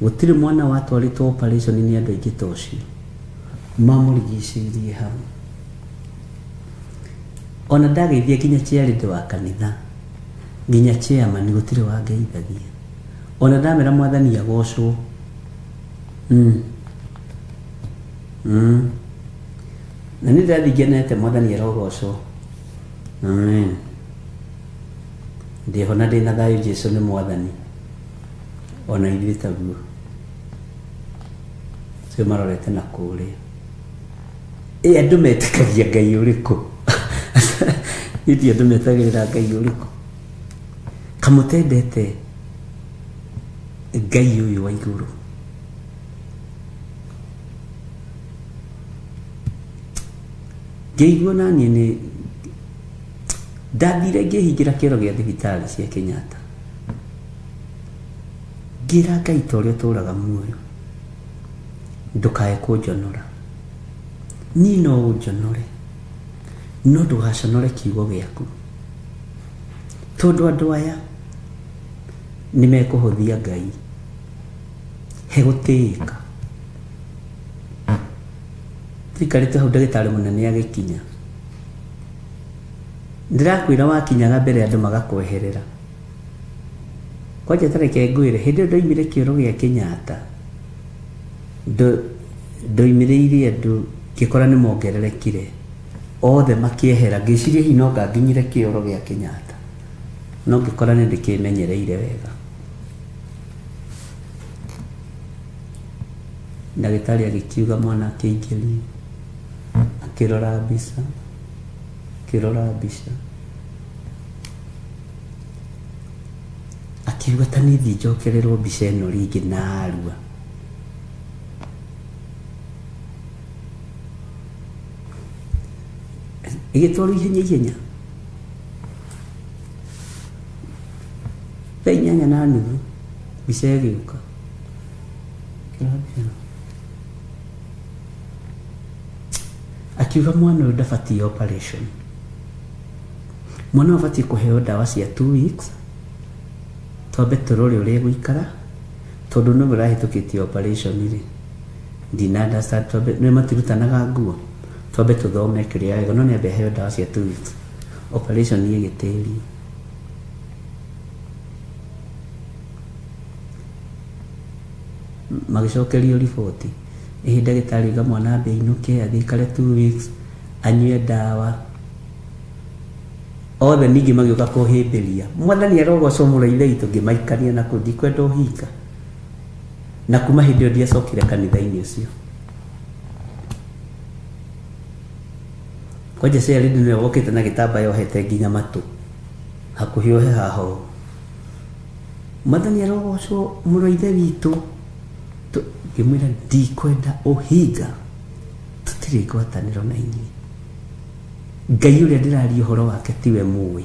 S1: gũtirĩ mwana watwarĩtwo operation nĩ andũ aingĩ ta ũcio, mamũrigicĩirie hau. Ona ndageithia nginya chairlady wa kanitha, nginya chairman gũtirĩ wangeithagia. Ona ndamera mwathani agocwo. Na nĩ ndĩrathiĩ ngenete mwathani arogocwo. Amen. Ndĩhona ndĩna thayũ, Jesũ nĩ mwathani, ona ithuĩ taguo. Cio marorete na kũrĩa. Ĩ andũ metĩkagia Ngai ũrĩkũ? Nĩ andũ metagĩrĩra Ngai ũrĩkũ? Kamũtendete Ngai ũyũ wa igũrũ. Ngĩigua naniĩ nĩ ndathire ngĩhingĩra kĩoro gĩa thibitarĩ cia Kenyatta, ngĩra Ngai ta ũrĩa ũtũraga muoyo, ndũkae kũnjonora. Niĩ no ũnjonore no ndũgaconore kiugo gĩaku tondũ andũ aya nĩ mekũhũthia Ngai he gũtĩĩka. Tũikarĩte hau ndagĩtarĩ mũnene agĩkinya, ndĩrakwĩra wakinyaga mbere andũ magakweherera. Kwanja tareke ngwĩre, hĩndĩ ĩyo ndoimire kĩoro gĩa Kenyatta, ndoimĩrĩire andũ ngĩkora nĩ mongererekire othe makĩehera, ngĩciria hihi no nganginyire kĩoro gĩa Kenyatta, no ngĩkora nĩ ndĩkĩmenyereire wega. Ndagĩtarĩ agĩkiuga mwana akĩingĩrio, akĩrora mbica, akĩrora mbica, akiuga ta nĩ thiĩ njokererwo mbica ĩno rĩngĩ narua. Ĩgĩtwarwo ihenya ihenya thaa 8:30 mbica ĩgĩũka. Akiuga mwana ũyũ ndabatiĩ operation, mwana ũyũ abatiĩ kũheo ndawa cia 2 weeks twambe tũrore ũrĩa egũikara tondũ nĩwe ũrahĩtũkĩtie operation rĩ, ndina understand, twambe nĩ matirutanaga nguo, twambe tũthome kĩrĩa wega, no nĩ ambe aheo ndawa cia 2 weeks. Operation ĩgĩtĩrio. Magĩcokerio riboti, ĩhĩ ndagĩtarĩ auga mwana ambe ainũke athiĩ aikare 2 weeks anyue ndawa. Othe ningĩ magĩũka kũhĩmbĩria mwathani arogocwo mũno ithe witũ, ngĩmaikania na kũu ndikwenda ũhinga. Na kuma hĩndĩ ĩyo ndiacokire kanitha-inĩ ũcio. Kwanja Sherry nĩwe wokĩte na gĩtambaya ohete nginya matũ hakuhĩ ohe haha ũũ. Mwathani arogocwo mũno ithe witũ, ngĩmwĩra ndikwenda ũhinga, tũtirĩ ngwatanĩro na inyuĩ. Ngai ũrĩa ndĩraria ũhoro wake tiwe mũĩ.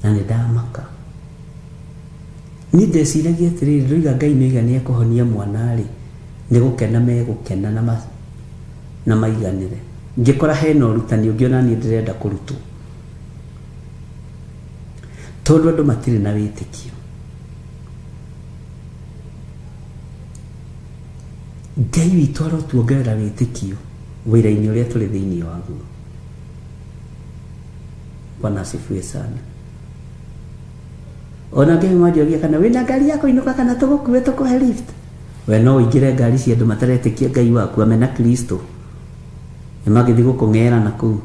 S1: Na nĩ ndamaka. Niĩ ndeciragia atĩrĩrĩ, ndoiga Ngai nĩoiga nĩ ekũhonia mwana rĩ, nĩ gũkena megũkena na maiganĩre. Ngĩkora hena ũrutani ũngĩ ona niĩ ndĩrenda kũrutwo, tondũ andũ matirĩ na wĩtĩkio. Ngai witũ arotuongerera wĩtĩkio wĩra-inĩ ũrĩa tũrĩ thĩinĩ waguo. Bwana asifiwe sana. Ona ngĩ manjoria kana wĩna ngari ya kũinũka kana tũgũkue tũkũhe lift, we no ũingĩre ngari cia andũ mataretĩkia Ngai waku amena Kristo, nĩ magĩthiĩ gũkũng'era na kũu.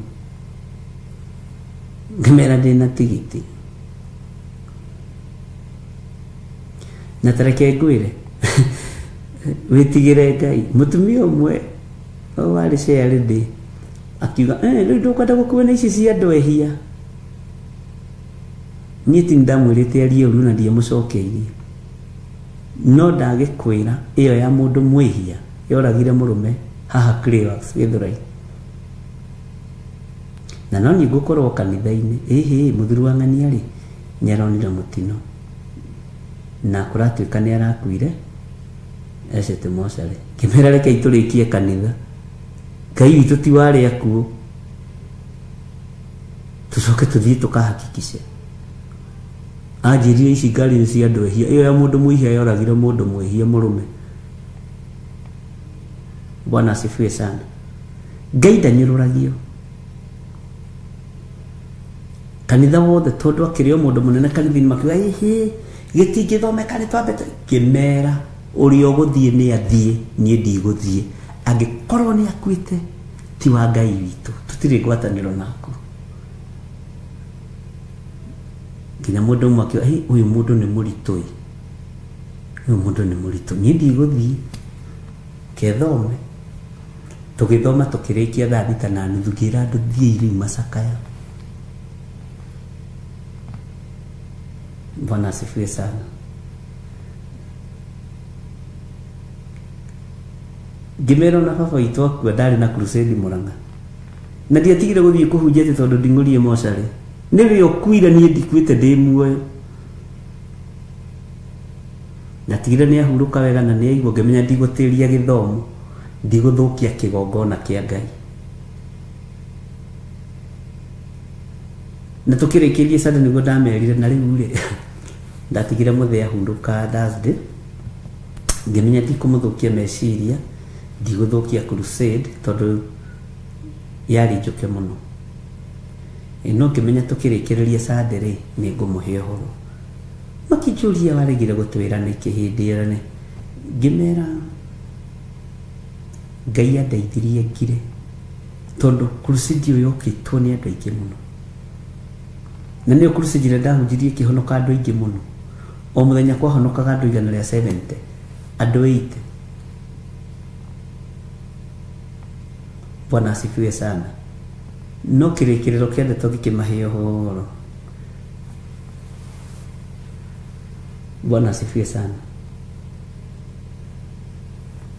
S1: Ngĩmera ndĩna tigiti. Na tareke ngwĩre, wĩtigĩre Ngai. Mũtumia ũmwe warĩ Sherry akiuga, rĩu ndũkwenda gũkua na ici cia andũ ehia. Niĩ ti ndamwĩrĩte arie ũru na ndiamũcokeirie, no ndagĩkwĩra ĩyo ya mũndũ mwĩhia yoragire mũrũme haha Clearwax Gĩthũrai. Na no niĩ ngũkorwo kanitha-inĩ, ĩhĩ mũthuri wa ng'ania rĩ nĩaronire mũtino na kũratuĩka nĩ arakuire ecete mocarĩ. Ngĩmera reke tũrĩkie kanitha, Ngai witũ ti warĩ akuũ, tũcoke tũthiĩ tũkahakikice. Anjĩrire ici ngari nĩ cia andũ ehia, ĩyo ya mũndũ mwĩhia yoragire mũndũ mwĩhia mũrũme. Bwana asifiwe sana. Ngai ndanyũrũragio kanitha wothe tondũ akĩrĩ o mũndũ mũnene kanitha-inĩ, makiuga ĩhĩ gĩtingĩthomeka nĩ twambe. Ngĩmera ũrĩa ũgũthiĩ nĩ athiĩ, niĩ ndigũthiĩ. Angĩkorwo nĩ akuĩte ti wa Ngai witũ, tũtirĩ ngwatanĩro naku. Nginya mũndũ ũmwe akiuga, ũyũ mũndũ nĩ mũritũ ĩ, ũyũ mũndũ nĩ mũritũ, niĩ ndigũthiĩ, kethome. Tũgĩthoma tũkĩrĩkia thaa 6:30, ngĩra andũ thiĩi rĩu macakaya. Bwana asifiwe sana. Ngĩmera ona baba witũ akua ndarĩ na crusade Mũrang'a, na ndiatigire gũthiĩ kũhunjia atĩ tondũ nding'ũrie mocarĩ. Nĩwe ũkuire, niĩ ndikuĩte ndĩ muoyo. Ndatigire nĩ ahurũka wega na nĩ aigua, ngĩmenya ndigũtĩria gĩthomo. Ndigũthũkia kĩgongona kĩa Ngai. Na tũkĩrĩkĩrie Sunday nĩguo ndamerire na rĩu rĩ ndatigire mũthee ahurũka Thursday, ngĩmenya ndikũmũthũkia meciria, ndigũthũkia crusade tondũ yarĩ njũke mũno. No ngĩmenya tũkĩrĩkĩrĩria Sunday rĩ nĩngũmũhe ũhoro. Makĩnjũria waregire gũtwĩra nĩkĩ hĩndĩ ĩyo nĩ ngĩmera Ngai andeithirie ngire tondũ crusade ĩyo yokĩtwo nĩ andũ aingĩ mũno. Na nĩyo crusade ĩrĩa ndahunjirie ĩkĩhonoka andũ aingĩ mũno. O mũthenya kwahonokaga andũ 170, andũ 80. Bwana asifiwe sana. No kĩrĩkĩrĩro kĩa ndeto gĩkĩmahe ũhoro. Bwana asifiwe sana.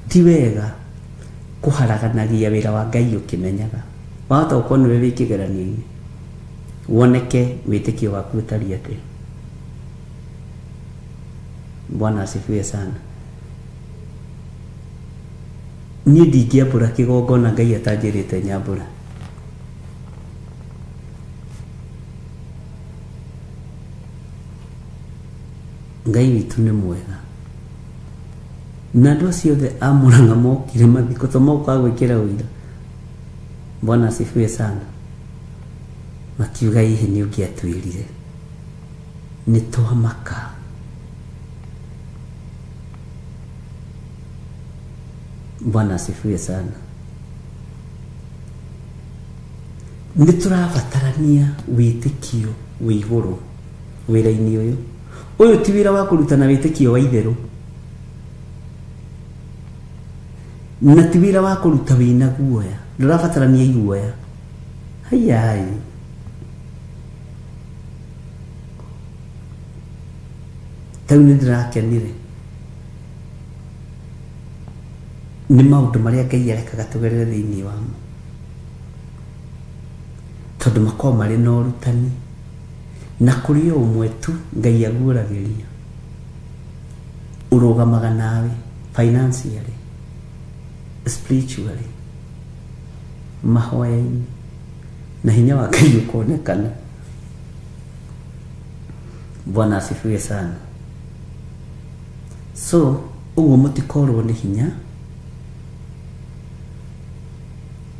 S1: Ti wega kũharaganagia wĩra wa Ngai ũkĩmenyaga. Wahota gũkorwo nĩwe wĩ kĩgeranio-inĩ, woneke wĩtĩkio waku ũtariĩ atĩa. Bwana asifiwe sana. Niĩ ndingĩambũra kĩgongona Ngai atanjĩrĩte nyambũra. Ngai witũ nĩ mwega. Na andũ acio othe a Murang'a mokire mathiko to mokaga gwĩkĩra ũira. Bwana asifiwe sana. Makiuga hihi nĩ ũngĩatwĩrire. Nĩ twamaka. Bwana asifiwe sana. Nĩ tũrabatarania wĩtĩkio wĩ igũrũ wĩra-inĩ ũyũ. Ũyũ ti wĩra wa kũrutana wĩtĩkio wa itherũ, na ti wĩra wa kũruta wĩna guoya. Ndũrabatarania iguoya. Hayai. Tau nĩ ndĩrakenire nĩ maũndũ marĩa Ngai arekaga tũgerere thĩinĩ wamo, tondũ makoragwo marĩ na ũrutani, na kũrĩ o ũmwe tu Ngai aguũragĩria ũrũgamaga nawe financially, spiritually, mahoya-inĩ, na hinya wa Ngai ũkonekana. Bwana asifiwe sana. So ũguo mũtikorwo nĩ hinya,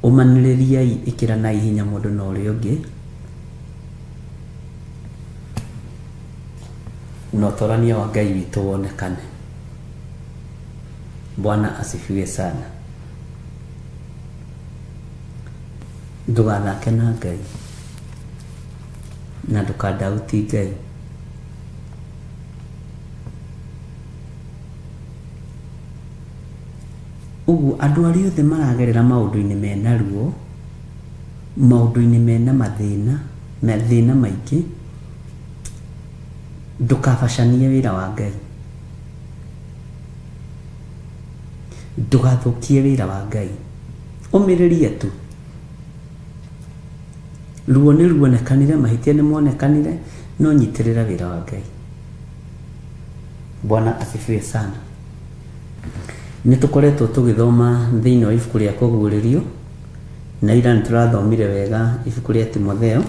S1: ũmanĩrĩriai, ĩkĩranai hinya mũndũ na ũrĩa ũngĩ, na ũtorania wa Ngai witũ wonekane. Bwana asifiwe sana. Ndũgathake na Ngai na ndũkandauti Ngai. Ũguo andũ arĩa othe maragerera maũndũ-inĩ mena ruo, maũndũ-inĩ mena mathĩna, mathĩna maingĩ, ndũkabacanie wĩra wa Ngai, ndũgathũkie wĩra wa Ngai, ũmĩrĩrie tu. Ruo nĩ ruonekanire, mahĩtia nĩ monekanire, no nyitĩrĩra wĩra wa Ngai. Bwana asifiwe sana. Nĩ tũkoretwo tũgĩthoma thĩinĩ wa ibuku rĩa kũguũrĩrio, na ira nĩ tũrathomire wega ibuku rĩa Timotheo,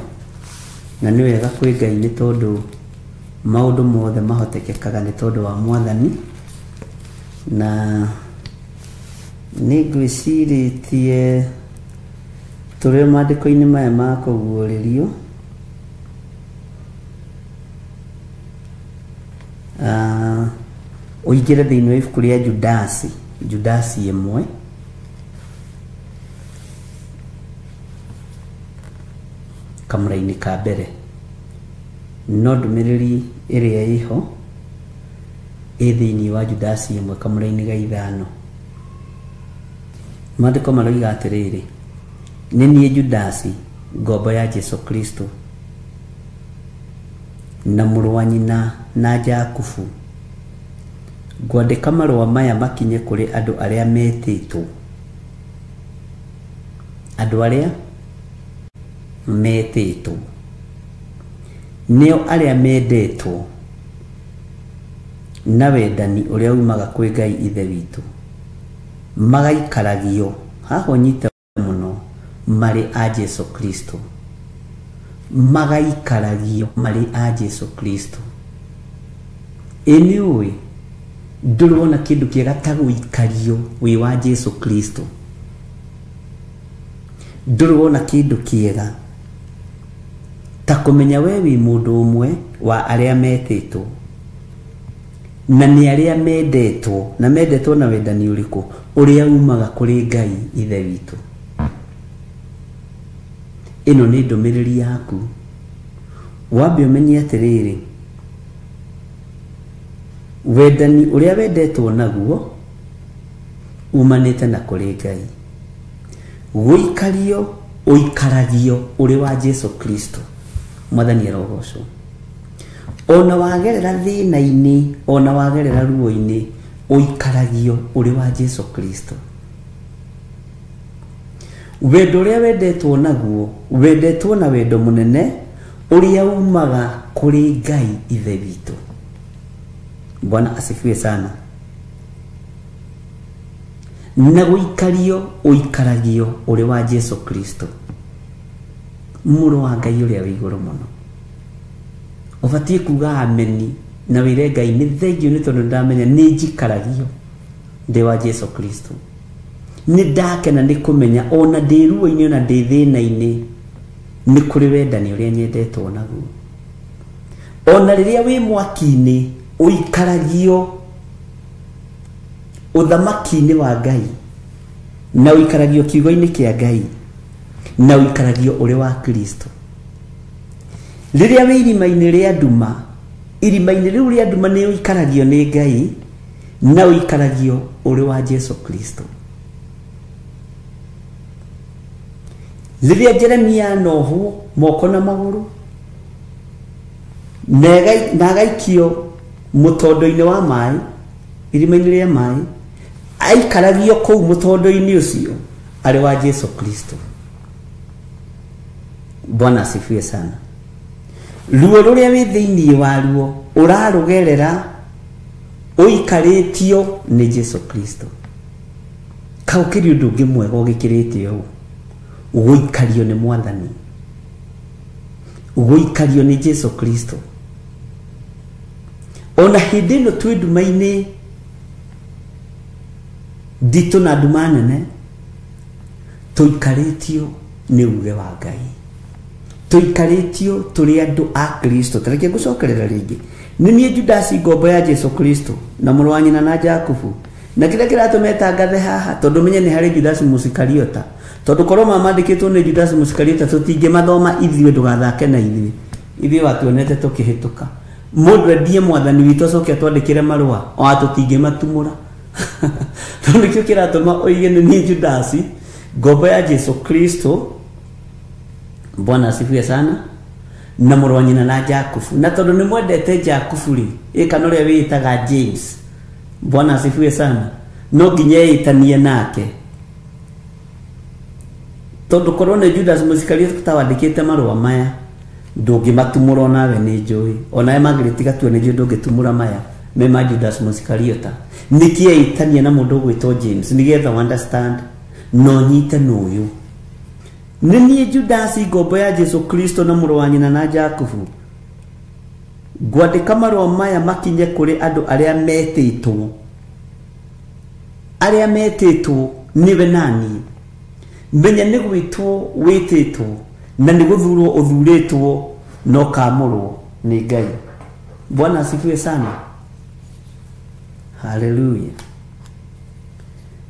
S1: na nĩ wega kwĩ Ngai nĩ tondũ maũndũ mothe mahotekekaga nĩ tondũ wa Mwathani. Na nĩ ngwĩcirĩtie tũrĩ maandĩko-inĩ maya ma kũguũrĩrio, ũingĩre thĩinĩ wa ibuku rĩa Judasi, Judasi 1, kamũra-inĩ ka mbere. No ndũmĩrĩri ĩrĩa ĩho ĩ thĩinĩ wa Judasi 1 kamũra-inĩ ga 5. Maandĩko maroiga atĩrĩrĩ, nĩ niĩ Judasi, ngombo ya Jesũ Kristo, na mũrũ wa nyina na Jakubu, ngwandĩka marũa maya makinye kũrĩ andũ arĩa metĩtwo, andũ arĩa metĩtwo, nĩo arĩa mendetwo na wendani ũrĩa umaga kwĩ Ngai Ithe witũ, Magaikaragio haho nyite muno marĩ a Jesu Kristo. Magaikaragio marĩ a Jesu Kristo. Ĩ nĩ ũĩ ndũrĩ wona kĩndũ kĩega ta gũikario wĩ wa Jesu Kristo. Ndũrĩ wona kĩndũ kĩega ta kũmenya we wĩ mũndũ ũmwe wa arĩa metĩtwo na nĩ arĩa mendetwo, na mendetwo na wendani ũrĩkũ? Ũrĩa umaga kũrĩ Ngai Ithe witũ. Ĩno nĩ ndũmĩrĩri yaku. Wambe ũmenye atĩrĩrĩ, wendani ũrĩa wendetwo naguo umanĩte na kũrĩ Ngai. Gũikario ũikaragio ũrĩ wa Jesu Kristo. Mwathani arogocwo. Ona wagerera thĩna-inĩ, ona wagerera ruo-inĩ, ũikaragio ũrĩ wa Jesu Kristo. Wendo ũrĩa wendetwo naguo, wendetwo na wendo mũnene ũrĩa umaga kũrĩ Ngai Ithe witũ. Bwana asifiwe sana. Na gũikario ũikaragio ũrĩ wa Jesu Kristo, mũrũ wa Ngai ũrĩa wĩ igũrũ mũno. Ũbatiĩ kuga ameni na wĩre Ngai nĩ thengiũ nĩ tondũ ndamenya nĩ njikaragio ndĩ wa Jesu Kristo. Nĩ ndakena nĩ kũmenya ona ndĩ ruo-inĩ ona ndĩ thĩna-inĩ nĩ kũrĩ wendani ũrĩa nyendetwo naguo. Ona rĩrĩa wĩ mwaki-inĩ ũikaragio ũthamaki-inĩ wa Ngai, na ũikaragio kiugo-inĩ kĩa Ngai, na ũikaragio ũrĩ wa Kristo. Rĩrĩa wĩ irima-inĩ rĩa nduma, irima-inĩ rĩu rĩa nduma nĩ ũikaragio nĩ Ngai, na ũikaragio ũrĩ wa Jesu Kristo. Rĩrĩa Jeremia anohwo moko na magũrũ na agaikio mũtondo-inĩ wa maĩ, irima-inĩ rĩa maĩ, aikaragio kũu mũtondo-inĩ ũcio arĩ wa Jesu Kristo. Bwana asifiwe sana. Ruo rũrĩa wĩ thĩinĩ waruo ũrarũgerera ũikarĩtio nĩ Jesu Kristo. Kau kĩrĩ ũndũ ũngĩ mwega ũgĩkĩrĩte ũũ, gũikario nĩ Mwathani, gũikario nĩ Jesu Kristo. Ona hĩndĩ ĩno twĩ nduma-inĩ nditũ na nduma nene, tũikarĩtio nĩ uge wa Ngai, tũikarĩtio tũrĩ andũ a Kristo. Tareke ngũcokerera rĩngĩ. Nĩ niĩ Judasi ngombo ya Jesu Kristo na mũrũ wa nyina na Jakubu. Na kĩrĩa kĩratũma tangathe haha tondũ menye nĩ harĩ Judasi Mũsikariota, tondũ korwo mamandĩkĩtwo nĩ Judasi Mũsikariota tũtingĩmathoma ithuĩ, ndũgathake na ithuĩ, ithuĩ watuonete tũkĩhĩtũka. Mũndũ endie Mwathani witũ acoke atwandĩkĩre marũa ona tũtingĩmatumũra. Tondũ nĩkĩo kĩratũma ũige nĩ niĩ Judasi ngombo ya Jesu Kristo. Bwana asifiwe sana. Na mũrũ wa nyina na Jakubu. Na tondũ nĩ mwendete Jakubu rĩ, ĩ kana ũrĩa wĩĩtaga James. Bwana asifiwe sana. No nginya ĩtanie nake, tondũ korwo nĩ Judas Mũsikariota tawandĩkĩte marũa maya ndũngĩmatumũra onawe nĩ njũĩ. Onawe Margaret Gatua nĩ njũĩ ndũngĩtumũra maya me ma Judas Mũsikariota. Nĩkĩ ĩtania na mũndũ ũgwĩtwo James? Nĩgetha understand no nyite nũyũ. Nĩ niĩ Judasi ngombo ya Jesu Kristo na mũrũ wa nyina na Jakubu. Ngwandĩka marũa maya makinye kũrĩ andũ arĩa metĩtwo, arĩa metĩtwo nĩwe nani. Menya nĩ gwĩtwo wĩtĩtwo na nĩ gũthurwo ũthurĩtwo na ũkamũrwo nĩ Ngai. Bwana asifiwe sana. Haleluya.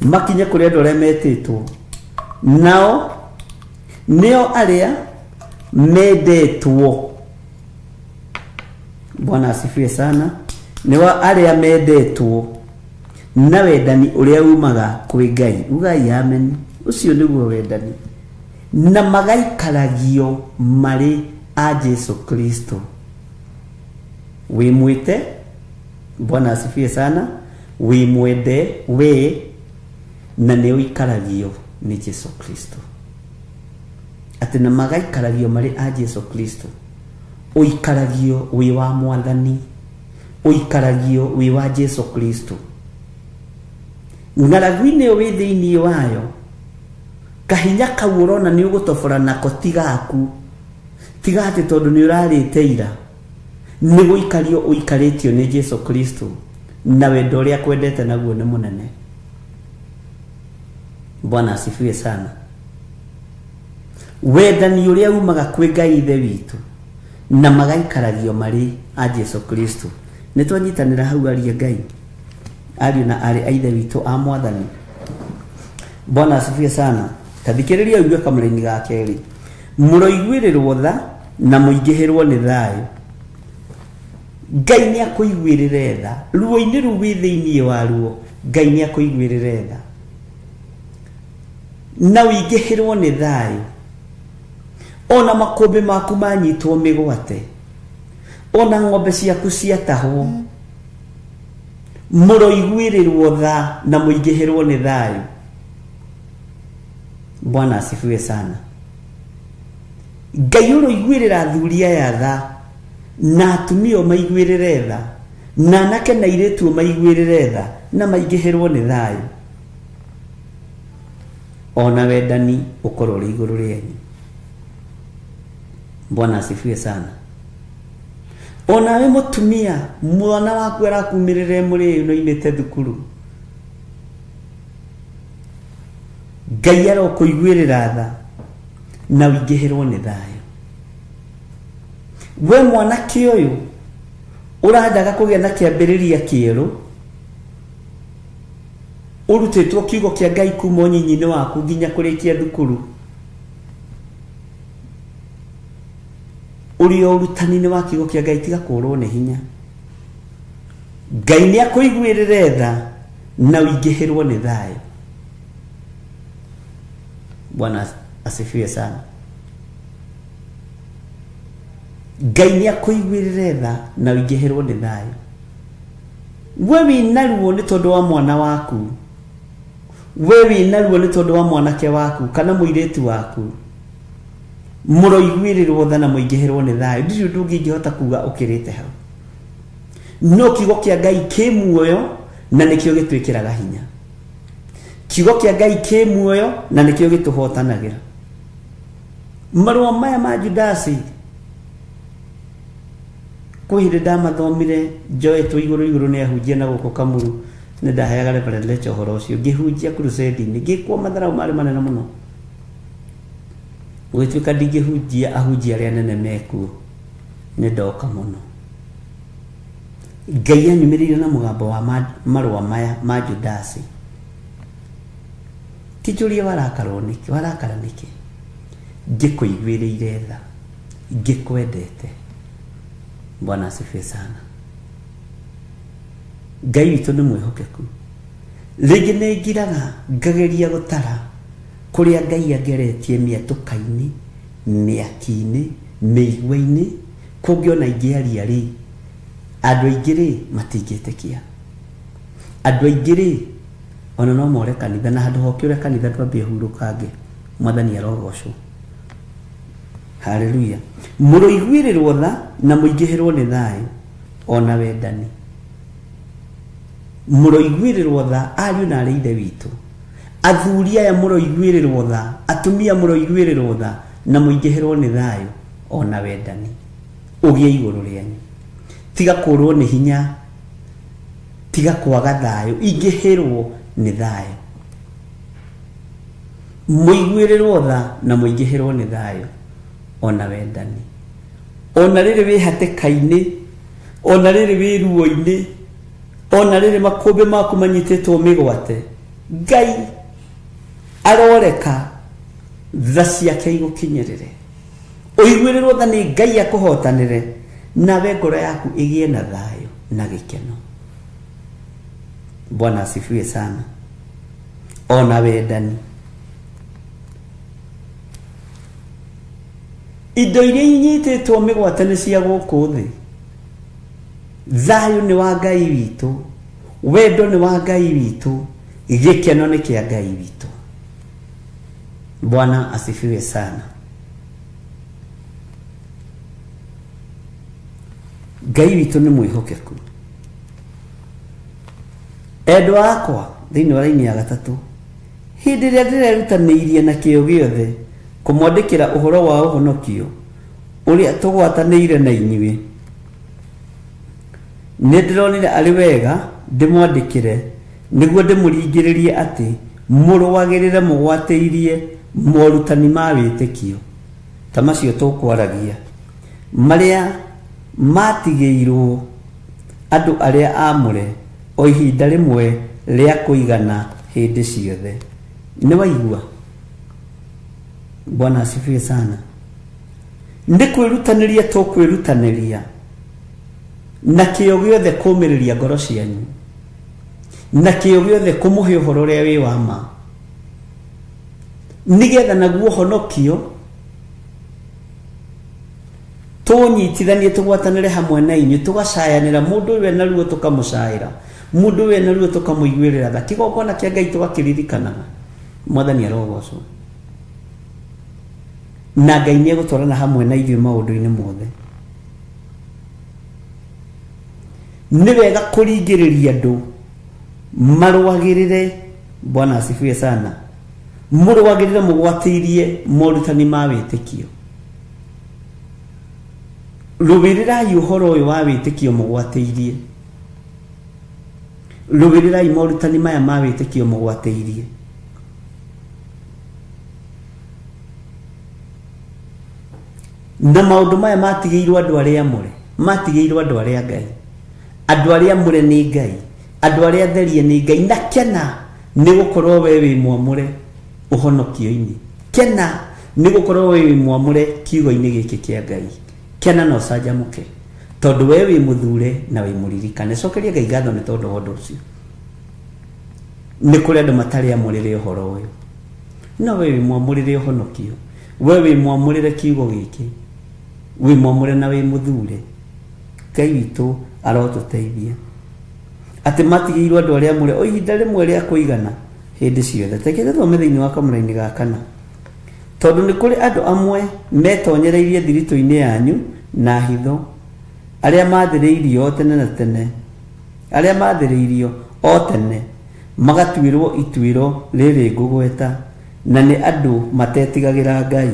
S1: Makinye kũrĩ andũ arĩa metĩtwo, nao nĩo arĩa mendetwo. Bwana asifiwe sana. Nĩo arĩa mendetwo na wendani ũrĩa umaga kwĩ Ngai. Ugai amen. Ũcio nĩguo wendani. Na magaikaragio marĩ a Jesu Kristo. Wĩ mwĩte, Bwana asifiwe sana, wĩ mwende we, na nĩ ũikaragio nĩ Jesu Kristo. Atĩ na magaikaragio marĩ a Jesu Kristo. Ũikaragio wĩ wa Mwathani, ũikaragio wĩ wa Jesu Kristo. Ng'aragu-inĩ ĩyo wĩ thĩinĩ wayo, kahinya kau ũrona nĩ ũgũtobora nako ti gaku, tiga atĩ tondũ nĩ ũrarĩte ira, nĩ gũikario ũikarĩtio nĩ Jesu Kristo, na wendo ũrĩa akwendete naguo nĩ mũnene. Bwana asifiwe sana. Wendani ũrĩa umaga kwĩ Ngai Ithe witũ na magaikaragio marĩ a Jesu Kristo. Nĩ twanyitanĩra hau aria Ngai, ariũ na aarĩ a Ithe witũ a Mwathani. Bwana asifiwe sana. Tathikĩrĩria ũigue kamũraini ga kerĩ. Mũroiguĩrĩrwo tha na mũingĩhĩrwo nĩ thayũ. Ngai nĩ akũiguĩrĩre tha. Ruo-inĩ rũu wĩ thĩinĩ wa ruo, Ngai nĩ akũiguĩrĩre tha na ũingĩhĩrwo nĩ thayũ. Ona makũmbĩ maku manyitwo mĩgwate, ona ng'ombe ciaku ciatahwo, mũroiguĩrĩrwo tha na mũingĩhĩrwo nĩ thayũ. Bwana asifiwe sana. Ngai ũroiguĩrĩra athuri aya tha, na atumia maiguĩrĩre tha, na anake na airĩtu maiguĩrĩre tha na maingĩhĩrwo nĩ thayũ. Ona wendani ũkorwo ũrĩ igũrũ rĩanyu. Bwana asifiwe sana. Ona we mũtumia, mwana waku arakumĩrĩre mũrĩu na oimĩte thukuru, Ngai arokũiguĩrĩra tha na ũingĩhĩrwo nĩ thayũ. We mwanake ũyũ ũrandaga kũgĩa na kĩambĩrĩria kĩerũ, ũrutĩtwo kiugo kĩa Ngai kuma ũnyinyi-inĩ waku nginya kũrĩkia thukuru, ũrĩ o ũrutani-inĩ wa kiugo kĩa Ngai, tiga kũũrwo nĩ hinya. Ngai nĩ akũiguĩrĩre tha na ũingĩhĩrwo nĩ thayũ. Bwana asifiwe sana. Ngai nĩ akũiguĩrĩre tha na ũingĩhĩrwo nĩ thayũ. We wĩna ruo nĩ tondũ wa mwana waku, we wĩna ruo nĩ tondũ wa mwanake waku kana mũirĩtu waku, mũroiguĩrĩrwo tha na mũingĩhĩrwo nĩ thayũ. Ndirĩ ũndũ ũngĩ ingĩhota kuga ũkĩrĩte hau. No kiugo kĩa Ngai kĩ muoyo na nĩkĩo gĩtwĩkĩraga hinya. Kiugo kĩa Ngai kĩ muoyo na nĩkĩo gĩtũhotanagĩra. Marũa maya ma Judasi, kwĩ hĩndĩ ndamathomire njoetwo igũrũ igũrũ nĩ ahunjia na gũkũ Kamuru, nĩ ndaheaga Reverend Lecha ũhoro ũcio, ngĩhunjia crusade-inĩ, ngĩkwo matharau marĩ manene mũno. Gũgĩtuĩka ndingĩhunjia ahunjia arĩa anene mekuo, nĩ ndoka mũno. Ngai anyumĩrĩire na mũgambo wa marũa maya ma Judasi. Kĩnjũrie warakarwo nĩkĩ, warakara nĩkĩ? Ngĩkũiguĩrĩire tha, ngĩkwendete. Bwana asifiwe sana. Ngai witũ nĩ mwĩhokeku. Rĩngĩ nĩ ngiraga ngageria gũtara kũrĩa Ngai angeretie mĩatũka-inĩ, mĩaki-inĩ, mĩigua-inĩ, kũngĩ ona ingĩaria rĩ, andũ aingĩ rĩ matingĩtĩkia. Andũ aingĩ rĩ ona no more kanitha, na handũ hokĩũre kanitha ndwambie hurũkange. Mwathani arogocwo. Haleluya. Mũroiguĩrĩrwo tha na mũingĩhĩrwo nĩ thayũ ona wendani. Mũroiguĩrĩrwo tha ariũ na aarĩ Ithe witũ, athuri aya mũroiguĩrĩrwo tha, atumia mũroiguĩrĩrwo tha na mũingĩhĩrwo nĩ thayũ ona wendani ũgĩe igũrũ rĩanyu. Tiga kũũrwo nĩ hinya, tiga kwaga thayũ, ingĩhĩrwo nĩ thayũ. Mũiguĩrĩrwo tha na mũingĩhĩrwo nĩ thayũ ona wendani. Ona rĩrĩ wĩ hatĩka-inĩ, ona rĩrĩ wĩ ruo-inĩ, ona rĩrĩ makũmbĩ maku manyitĩtwo mĩgwate, Ngai aroreka tha ciake igũkinyĩrĩre. Ũiguĩrĩrwo tha nĩ Ngai akũhotanĩre, nawe ngoro yaku ĩgĩe na thayũ na gĩkeno. Bwana asifiwe sana. Ona wendani. Indo iria inyitĩtwo mĩgwate nĩ cia gũkũ thĩ. Thayũ nĩ wa Ngai witũ, wendo nĩ wa Ngai witũ, gĩkeno nĩ kĩa Ngai witũ. Bwana asifiwe sana. Ngai witũ nĩ mwĩhokeku. Endwa akwa, Thĩinĩ wa raini ya gatatũ, hĩndĩ ĩrĩa ndĩrerutanĩirie na kĩyo gĩothe kũmwandĩkĩra ũhoro wa ũhonokio ũrĩa tũgwatanĩire na inyuĩ, nĩ ndĩronire arĩ wega ndĩmwandĩkĩre nĩguo ndĩmũringĩrĩrie atĩ mũrũagĩrĩre mũgwatĩirie morutani ma wĩtĩkio ta macio tũkwaragia, marĩa matigĩirwo andũ arĩa aamũre o ihinda rĩmwe rĩa kũigana hĩndĩ ciothe. Nĩ waigua? Bwana asifiwe sana. Nĩ kwĩrutanĩria tũkwĩrutanĩria na kĩyo gĩothe kũmĩrĩria ngoro cianyu, na kĩyo gĩothe kũmũhe ũhoro ũrĩa wĩ wa ma, nĩgetha naguo ũhonokio tũnyitithanie tũgwatanĩre hamwe na inyuĩ, tũgacayanĩra mũndũ ũyũ ena ruo tũkamũcaĩra, mũndũ ũyũ ena ruo tũkamũiguĩrĩra tha, kĩgongona kĩa Ngai tũgakĩririkanaga. Mwathani arogocwo. Na Ngai nĩ egũtwarana hamwe na ithuĩ maũndũ-inĩ mothe. Nĩ wega kũringĩrĩria andũ marũagĩrĩre. Bwana asifiwe sana. Mũrũagĩrĩre mũgwatĩirie morutani ma wĩtĩkio. Rũĩrĩrai ũhoro ũyũ wa wĩtĩkio mũgwatĩirie. Rũĩrĩrai morutani maya ma wĩtĩkio mũgwatĩirie. Na maũndũ maya matigĩirwo andũ arĩa amũre, matigĩirwo andũ arĩa Ngai, andũ arĩa amũre nĩ Ngai, andũ arĩa atherie nĩ Ngai. Na kena nĩ gũkorwo we wĩ mwamũre ũhonokio-inĩ, kena nĩ gũkorwo we wĩ mwamũre kiugo-inĩ gĩkĩ kĩa Ngai, kena na ũcanjamũke tondũ we wĩ mũthure na wĩ mũririkane. Cokeria Ngai ngatho nĩ tondũ wa ũndũ ũcio. Nĩ kũrĩ andũ matarĩ amũrĩre ũhoro ũyũ, no we wĩ mwamũrĩre ũhonokio, we wĩ mwamũrĩre kiugo gĩkĩ, wĩ mwamũre na wĩ mũthure. Ngai witũ arotũteithia atĩ matigĩirwo andũ arĩa amũre o ihinda rĩmwe rĩa kũigana hĩndĩ ciothe. Reke tũthome thĩinĩ wa kamũra-inĩ ga kana, tondũ nĩ kũrĩ andũ amwe metonyereirie thiritũ-inĩ yanyu na hitho, arĩa maathĩrĩirio tene na tene, arĩa maathĩrĩirio o tene magatuĩrwo ituĩro rĩrĩ ngũgweta, na nĩ andũ matetigagĩra Ngai.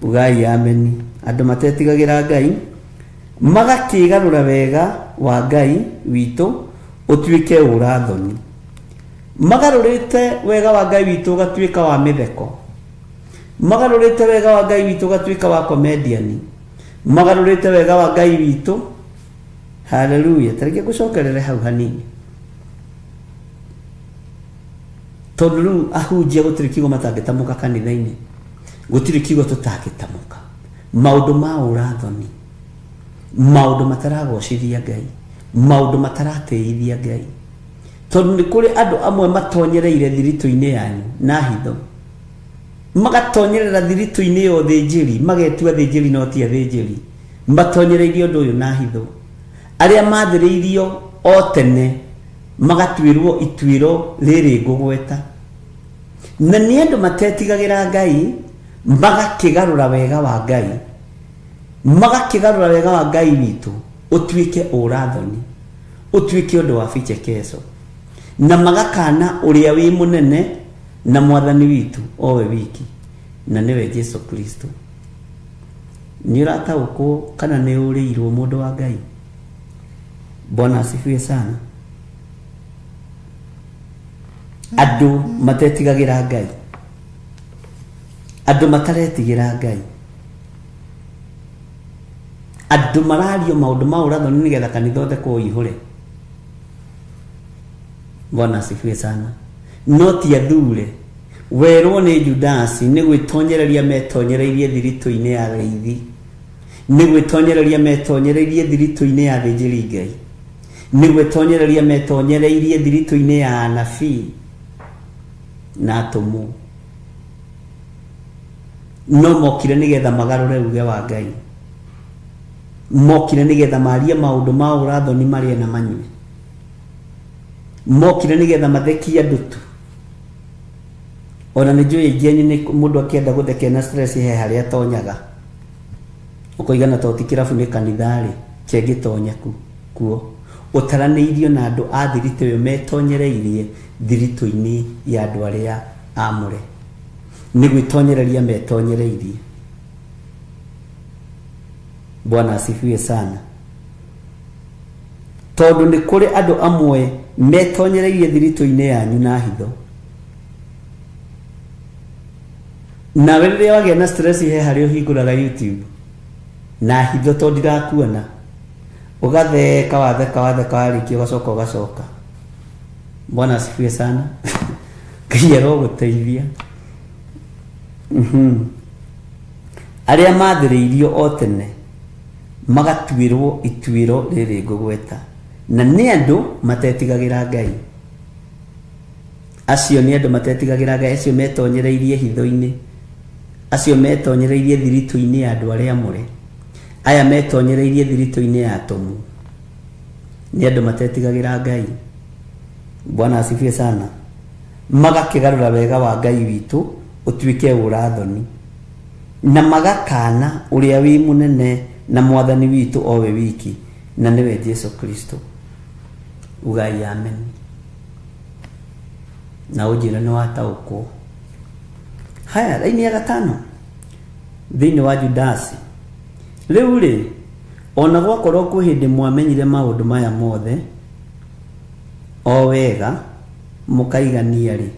S1: Ugai ameni. Andũ matetigagĩra Ngai magakĩgarũra wega wa Ngai witũ ũtuĩke ũrathoni. Magarũrĩte wega wa Ngai witũ ũgatuĩka wa mĩtheko, magarũrĩte wega wa Ngai witũ ũgatuĩka wa comedian, magarũrĩte wega wa Ngai witũ. Haleluya. Tareke ngũcokerere hau hanini, tondũ rĩu ahunjia gũtirĩ kiugo matangĩtamũka kanitha-inĩ, gũtirĩ kiugo tũtangĩtamũka. Maũndũ ma ũrathoni, maũndũ mataragocithia Ngai, maũndũ mataratĩithia Ngai, tondũ nĩ kũrĩ andũ amwe matonyereire thiritũ-inĩ yanyu na hitho, magatonyerera thiritũ-inĩ ya ũthĩnjĩri, magetua athĩnjĩri no ti athĩnjĩri, matonyereirie ũndũ ũyũ na hitho. Arĩa maathĩrĩirio o tene magatuĩrwo ituĩro rĩrĩ ngũgweta, na nĩ andũ matetigagĩra Ngai, magakĩgarũra wega wa Ngai, magakĩgarũra wega wa Ngai witũ ũtuĩke ũrathoni, ũtuĩke ũndũ wa bichekeco, na magakana ũrĩa wĩ mũnene na mwathani witũ o we wiki, na nĩwe Jesu Kristo. Nĩ ũrataũkwo kana nĩ ũrĩirwo mũndũ wa Ngai? Bwana asifiwe sana. Andũ matetigagĩra Ngai, andũ mataretigĩra Ngai, andũ marario maũndũ ma ũrathoni nĩgetha kanitha othe kũihũre. Bwana asifiwe sana. No ti athure werwo nĩ Judasi nĩ gwĩtonyereria metonyereirie thiritũ-inĩ ya arĩithi, nĩ gwĩtonyereria metonyereirie thiritũ-inĩ ya athĩnjĩri Ngai, nĩ gwĩtonyereria metonyereirie thiritũ-inĩ ya anabii na atũmwo. No mokire nĩgetha magarũre uge wa Ngai, mokire nĩgetha marie maũndũ ma ũrathoni marĩe na manyue, mokire nĩgetha mathekie andũ tu. Ona nĩ njũĩ aingĩ anyu nĩ mũndũ akĩenda gũthekera na stress he harĩa atonyaga, ũkoiga na to ti kĩrabu nĩ kanitha rĩ, kĩngĩtonya kuo. Ũtaranĩirio na andũ a thiritũ ĩyo metonyereirie thiritũ-inĩ ya andũ arĩa amũre. Nĩ gwĩtonyereria metonyereirie. Bwana asifiwe sana. Tondũ nĩ kũrĩ andũ amwe metonyereirie thiritũ-inĩ yanyu na hitho. Nawe rĩrĩa wagĩa na stress he harĩa ũhingũraga YouTube na hitho tondũ ndirakuona, ũgatheka watheka watheka warĩkia ũgacoka ũgacoka. Bwana asifiwe sana. Ngai arogũteithia. Arĩa mathĩrĩirio o tene magatuĩrwo ituĩro rĩrĩ ngũgweta, na nĩ andũ matetigagĩra Ngai. Acio nĩ andũ matetigagĩra Ngai, acio metonyereirie hitho-inĩ, acio metonyereirie thiritũ-inĩ ya andũ arĩa amũre, aya metonyereirie thiritũ-inĩ ya atũmwo, nĩ andũ matetigagĩra Ngai. Bwana asifiwe sana. Magakĩgarũra wega wa Ngai witũ ũtuĩke ũrathoni, na magakana ũrĩa wĩ mũnene na mwathani witũ o we wiki, na nĩwe Jesu Kristo. Ugai amen. Na ũnjĩre nĩ wataũkwo. Haya, raini ya gatano thĩinĩ wa Judasi. Rĩu rĩ, ona gwakorwo kwĩ hĩndĩ mwamenyire maũndũ maya mothe o wega mũkaigania rĩ,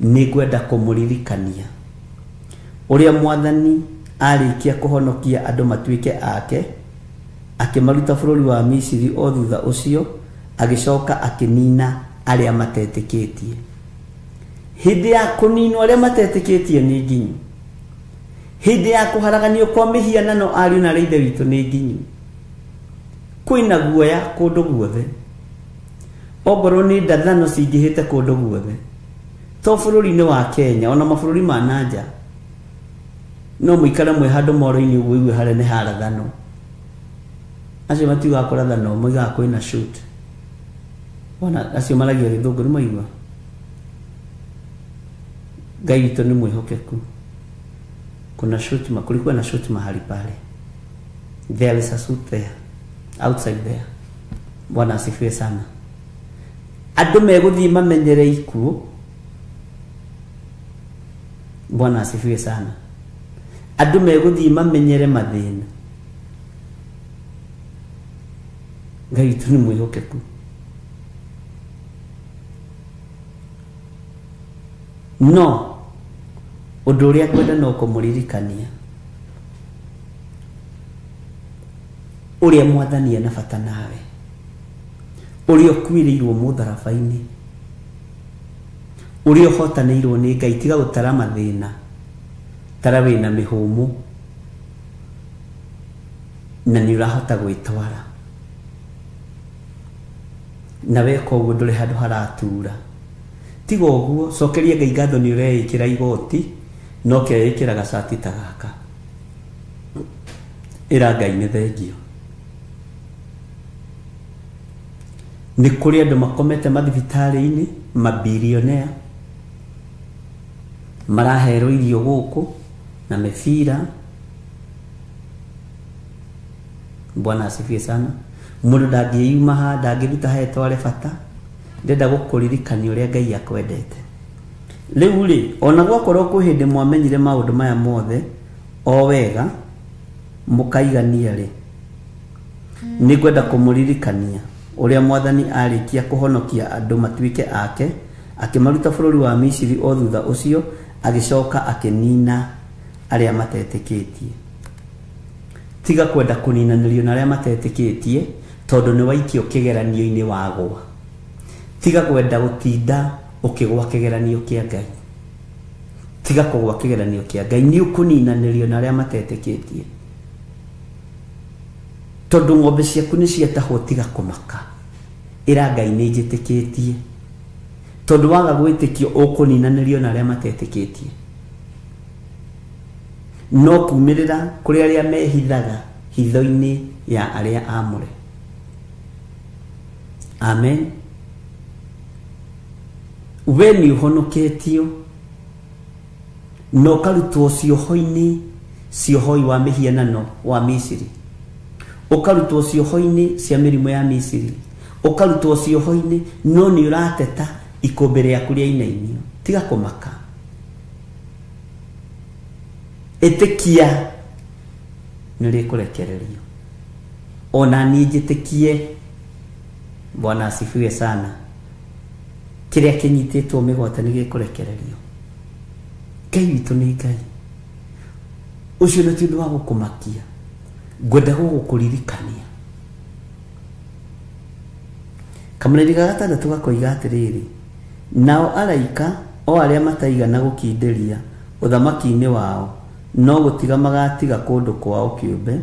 S1: nĩngwenda kũmũririkania ũrĩa mwathani arĩkia kũhonokia andũ matuĩke ake, akĩmaruta bũrũri wa Misiri, o thutha ũcio agĩcoka akĩnina arĩa matetĩkĩtie. Hĩndĩ ya kũninwo arĩa matetĩkĩtie nĩ nginyu. Hĩndĩ ya kũharaganio kwa mĩhianano ariũ na arĩa ithe witũ nĩ nginyu. Kwĩna guoya kũndũ guothe. Ongorwo nĩ ndathano cingĩhĩte kũndũ guothe, to bũrũri-inĩ wa Kenya, ona mabũrũri ma nanja, no mũikare mwĩ handũ moro-inĩ ũguo ũigue harĩa nĩ harathano. Acio matiugaga kũrathano, moigaga kwĩna shoot. Ona acio maragia gĩthũngũ nĩ maigua. Ngai witũ nĩ mwĩhokeku. Kuna shoot, kulikuwa na shoot mahali pale. There is a shoot there, outside there. Bwana asifiwe sana. Andũ megũthiĩ mamenyere ikuũ. Bwana asifiwe sana. Andũ megũthiĩ mamenyere mathĩna. Ngai witũ nĩ mwĩhokeku. No ũndũ ũrĩa ngwenda no kũmũririkania ũrĩa mwathani ena bata nawe, ũrĩa ũkuĩrĩirwo mũtharaba-inĩ, ũrĩa ũhotanĩirwo nĩ Ngai. Tiga gũtara mathĩna, tara wĩna mĩhũmũ na nĩ ũrahota gwĩtwara, na weka ũguo ndũrĩ handũ haratura. Tiga ũguo, cokeria Ngai ngatho nĩ ũreĩkĩra igoti, no keĩkĩra gacati ta gaka. Ĩra Ngai nĩ thengio. Nĩ kũrĩ andũ makomete mathibitarĩ-inĩ, mabilionea, maraherwo irio gũkũ na mĩbira. Bwana asifiwe sana. Mũndũ ndangĩyuma haha, ndangĩruta haha etware bata. Ndĩrenda gũkũririkania ũrĩa Ngai akwendete. Rĩu rĩ, ona gwakorwo kwĩ hĩndĩ mwamenyire maũndũ maya mothe o wega mũkaigania rĩ, nĩngwenda kũmũririkania ũrĩa mwathani arĩkia kũhonokia andũ matuĩke ake, akĩmaruta bũrũri wa Misiri, o thutha ũcio agĩcoka akĩnina arĩa matetĩkĩtie. Tiga kwenda kũninanĩrio na arĩa matetĩkĩtie, tondũ nĩ waikio kĩgeranio-inĩ wagwa. Tiga kwenda gũtinda ũkĩgwa kĩgeranio kĩa Ngai. Tiga kũgwa kĩgeranio kĩa Ngai, nĩ ũkũninanĩrio na arĩa matetĩkĩtie. Tondũ ng'ombe ciaku nĩ ciatahwo, tiga kũmaka. Ĩra Ngai nĩ njĩtĩkĩtie. Tondũ waga gwĩtĩkio ũkũninanĩrio na arĩa matetĩkĩtie. No kumĩrĩra kũrĩ arĩa mehithaga hitho-inĩ ya arĩa amũre. Amen. We nĩ ũhonoketio na ũkarutwo cioho-inĩ, ciohoi wa mĩhianano wa Misiri, ũkarutwo cioho-inĩ cia mĩrimũ ya Misiri, ũkarutwo cioho-inĩ, no nĩ ũrateta Ikũmbĩ rĩaku rĩainainio. Tiga kũmaka. Ĩtĩkia nĩ rĩkũrekererio. Ona niĩ njĩtĩkie. Bwana asifiwe sana. Kĩrĩa kĩnyitĩtwo mĩgwate nĩ gĩkũrekererio. Ngai witũ nĩ Ngai. Ũcio nĩ ti ũndũ wa gũkũmakia. Ngwenda gũgũkũririkania. Kamũrĩri ga gatandatũ gakoiga atĩrĩrĩ, nao araika o arĩa mataigana gũkindĩria ũthamaki-inĩ wao no gũtiga magatiga kũndũ kwao kĩũmbe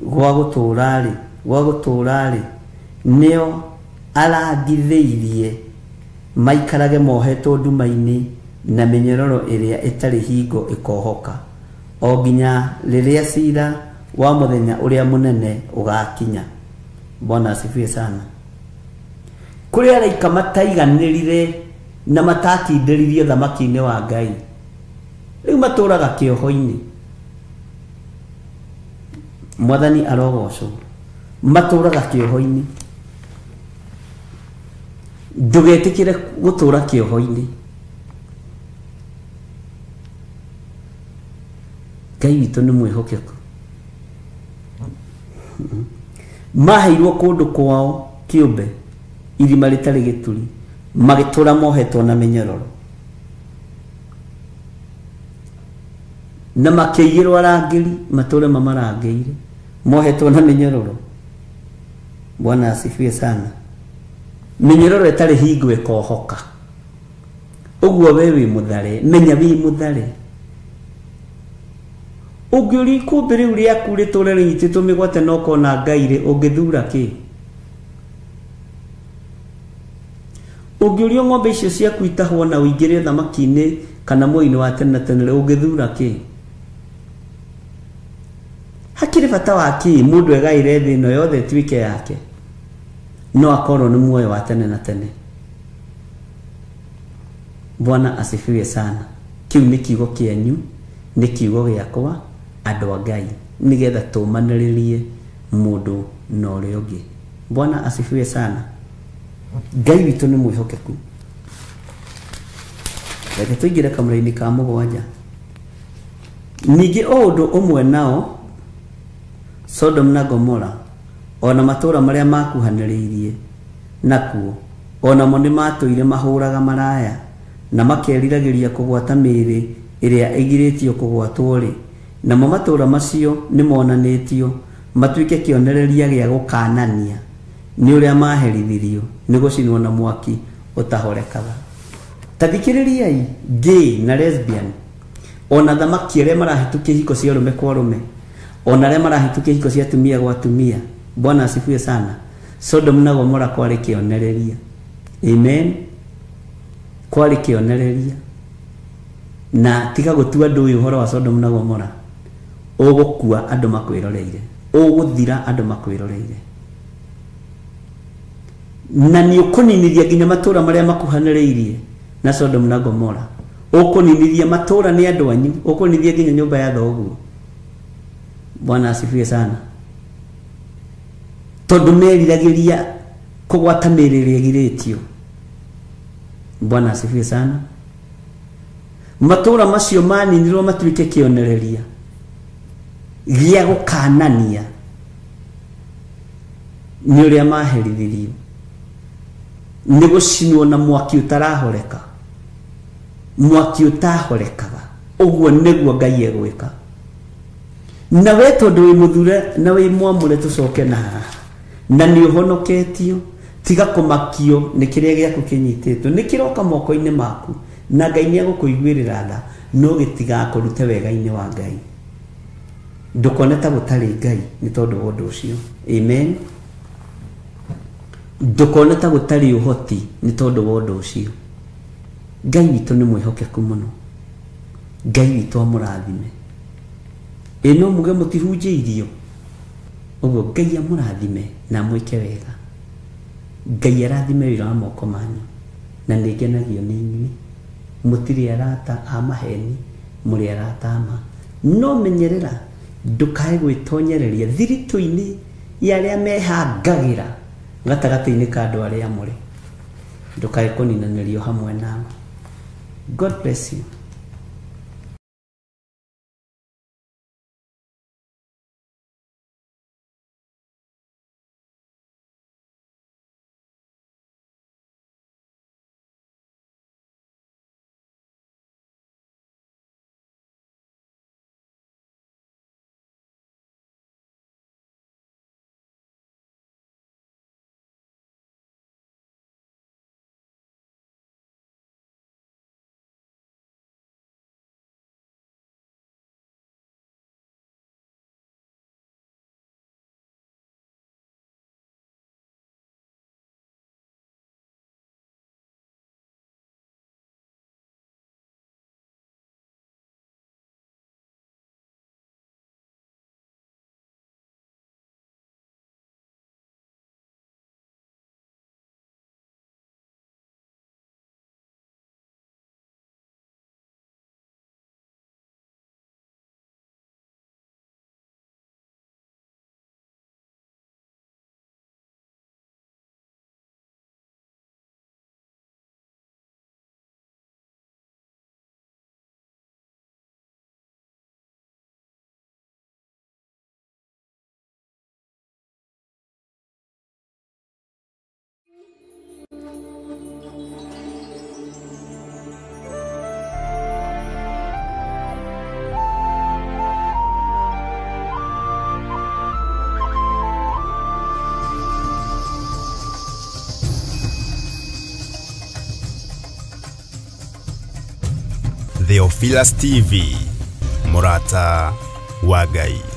S1: gwa gũtũũra-rĩ, nĩo arangithĩirie maikarage mohetwo nduma-inĩ na mĩnyororo ĩrĩa ĩtarĩ hingo ĩkohoka o nginya rĩrĩa cira wa mũthenya ũrĩa mũnene ũgakinya. Bwana asifiwe sana. Kũrĩ araika mataiganĩrire na matakindĩririe thamaki-inĩ wa Ngai, rĩu matũraga kĩoho-inĩ. Mwathani arogocwo. Matũraga kĩoho-inĩ. Ndũgetĩkĩre gũtũra kĩoho-inĩ. Ngai witũ nĩ mwĩhokeku. Maheirwo kũndũ kwao kĩũmbe irima rĩtarĩ gĩturi, magĩtũra mohetwo na mĩnyororo na makĩigĩrwo arangĩri matũre mamarangĩire mohetwo na mĩnyororo. Bwana asifiwe sana. Mĩnyororo ĩtarĩ hingo ĩkohoka. Ũguo we wĩ mũthare, menya wĩ mũthare. Ũngĩũria ikũmbĩ rĩu rĩaku rĩtũre rĩnyitĩtwo mĩgwate na ũkona Ngai rĩ, ũngĩthura kĩ? Ũngĩũrio ng'ombe icio ciaku itahwo na ũingĩre thamaki-inĩ kana muoyo-inĩ wa tene na tene rĩ, ũngĩthura kĩ? Hakĩrĩ bata wa kĩ mũndũ egaĩre thĩ ĩno yothe ĩtuĩke yake no akorwo nĩ muoyo wa tene na tene? Bwana asifiwe sana. Kĩu nĩ kiugo kĩanyu, nĩ kiugo gĩakwa, andũ a Ngai, nĩgetha tũmanĩrĩrie mũndũ na ũrĩa ũngĩ. Bwana asifiwe sana. Ngai witũ nĩ mwĩhokeku. Reke tũingĩre kamũra-inĩ ka mũgwanja. Ningĩ o ũndũ ũmwe nao Sodom na Gomora ona matũũra marĩa makuhanĩrĩirie nakuo onamo nĩ matũire mahũraga maraya na makeriragĩria kũgwata mĩĩrĩ ĩrĩa ĩgirĩtio kũgwatwo rĩ, namo matũũra macio nĩ monanĩtio matuĩke kĩonereria gĩa gũkanania nĩ ũrĩa maherithirio nĩ gũcinwo na mwaki ũtahorekaga. Ta thikĩrĩriai, gay na lesbian ona thamaki arĩa marahĩtũkia ihiko cia arũme kwa arũme ona arĩa marahĩtũkia ihiko cia atumia gwa atumia. Bwana asifiwe sana. Sodom na Gomora kwarĩ kĩonereria. Amen. Kwarĩ kĩonereria. Na tiga gũtua andũ ũyũ ũhoro wa Sodom na Gomora, ũgũkua andũ makwĩroreire, ũgũthira andũ makwĩroreire, na nĩ ũkũninithia nginya matũũra marĩa makuhanĩrĩirie na Sodom na Gomora. Ũkũninithia matũũra nĩ andũ anyu, ũkũninithia nginya nyũmba ya thoguo. Bwana asifiwe sana. Tondũ meriragĩria kũgwata mĩĩrĩ ĩrĩa ĩgirĩtio. Bwana asifiwe sana. Matũũra macio maninirwo matuĩke kĩonereria gĩa gũkanania nĩ ũrĩa maherithirio nĩ gũcinwo na mwaki ũtarahoreka, mwaki ũtahorekaga. Ũguo nĩguo Ngai egwĩka. Na we tondũ wĩ mũthure na wĩ mwamũre, tũcoke na haha na nĩ ũhonoketio, tiga kũmakio nĩ kĩrĩa gĩaku kĩnyitĩtwo, nĩ kĩroka moko-inĩ maku na Ngai nĩ egũkũiguĩrĩra tha, no gĩtigakũrute wega-inĩ wa Ngai. Ndũkone ta gũtarĩ Ngai nĩ tondũ wa ũndũ ũcio. Amen. Ndũkone ta gũtarĩ ũhoti nĩ tondũ wa ũndũ ũcio. Ngai witũ nĩ mwĩhokeku mũno. Ngai witũ amũrathime. Ĩ no muge mũtihunjĩirio. Ũguo Ngai amũrathime na amwĩke wega. Ngai arathime wĩra wa moko manyu, na nĩ ngenagio nĩ inyuĩ. Mũtirĩ arata a maheni, mũrĩ arata a ma. No menyerera ndũkae gwĩtonyereria thiritũ-inĩ ya arĩa mehangagĩra Gatagatĩ-inĩ ka andũ arĩa amũre, ndũkae kũninanĩrio hamwe nao. God bless you.
S2: Theophilus TV, Murata wa Ngai.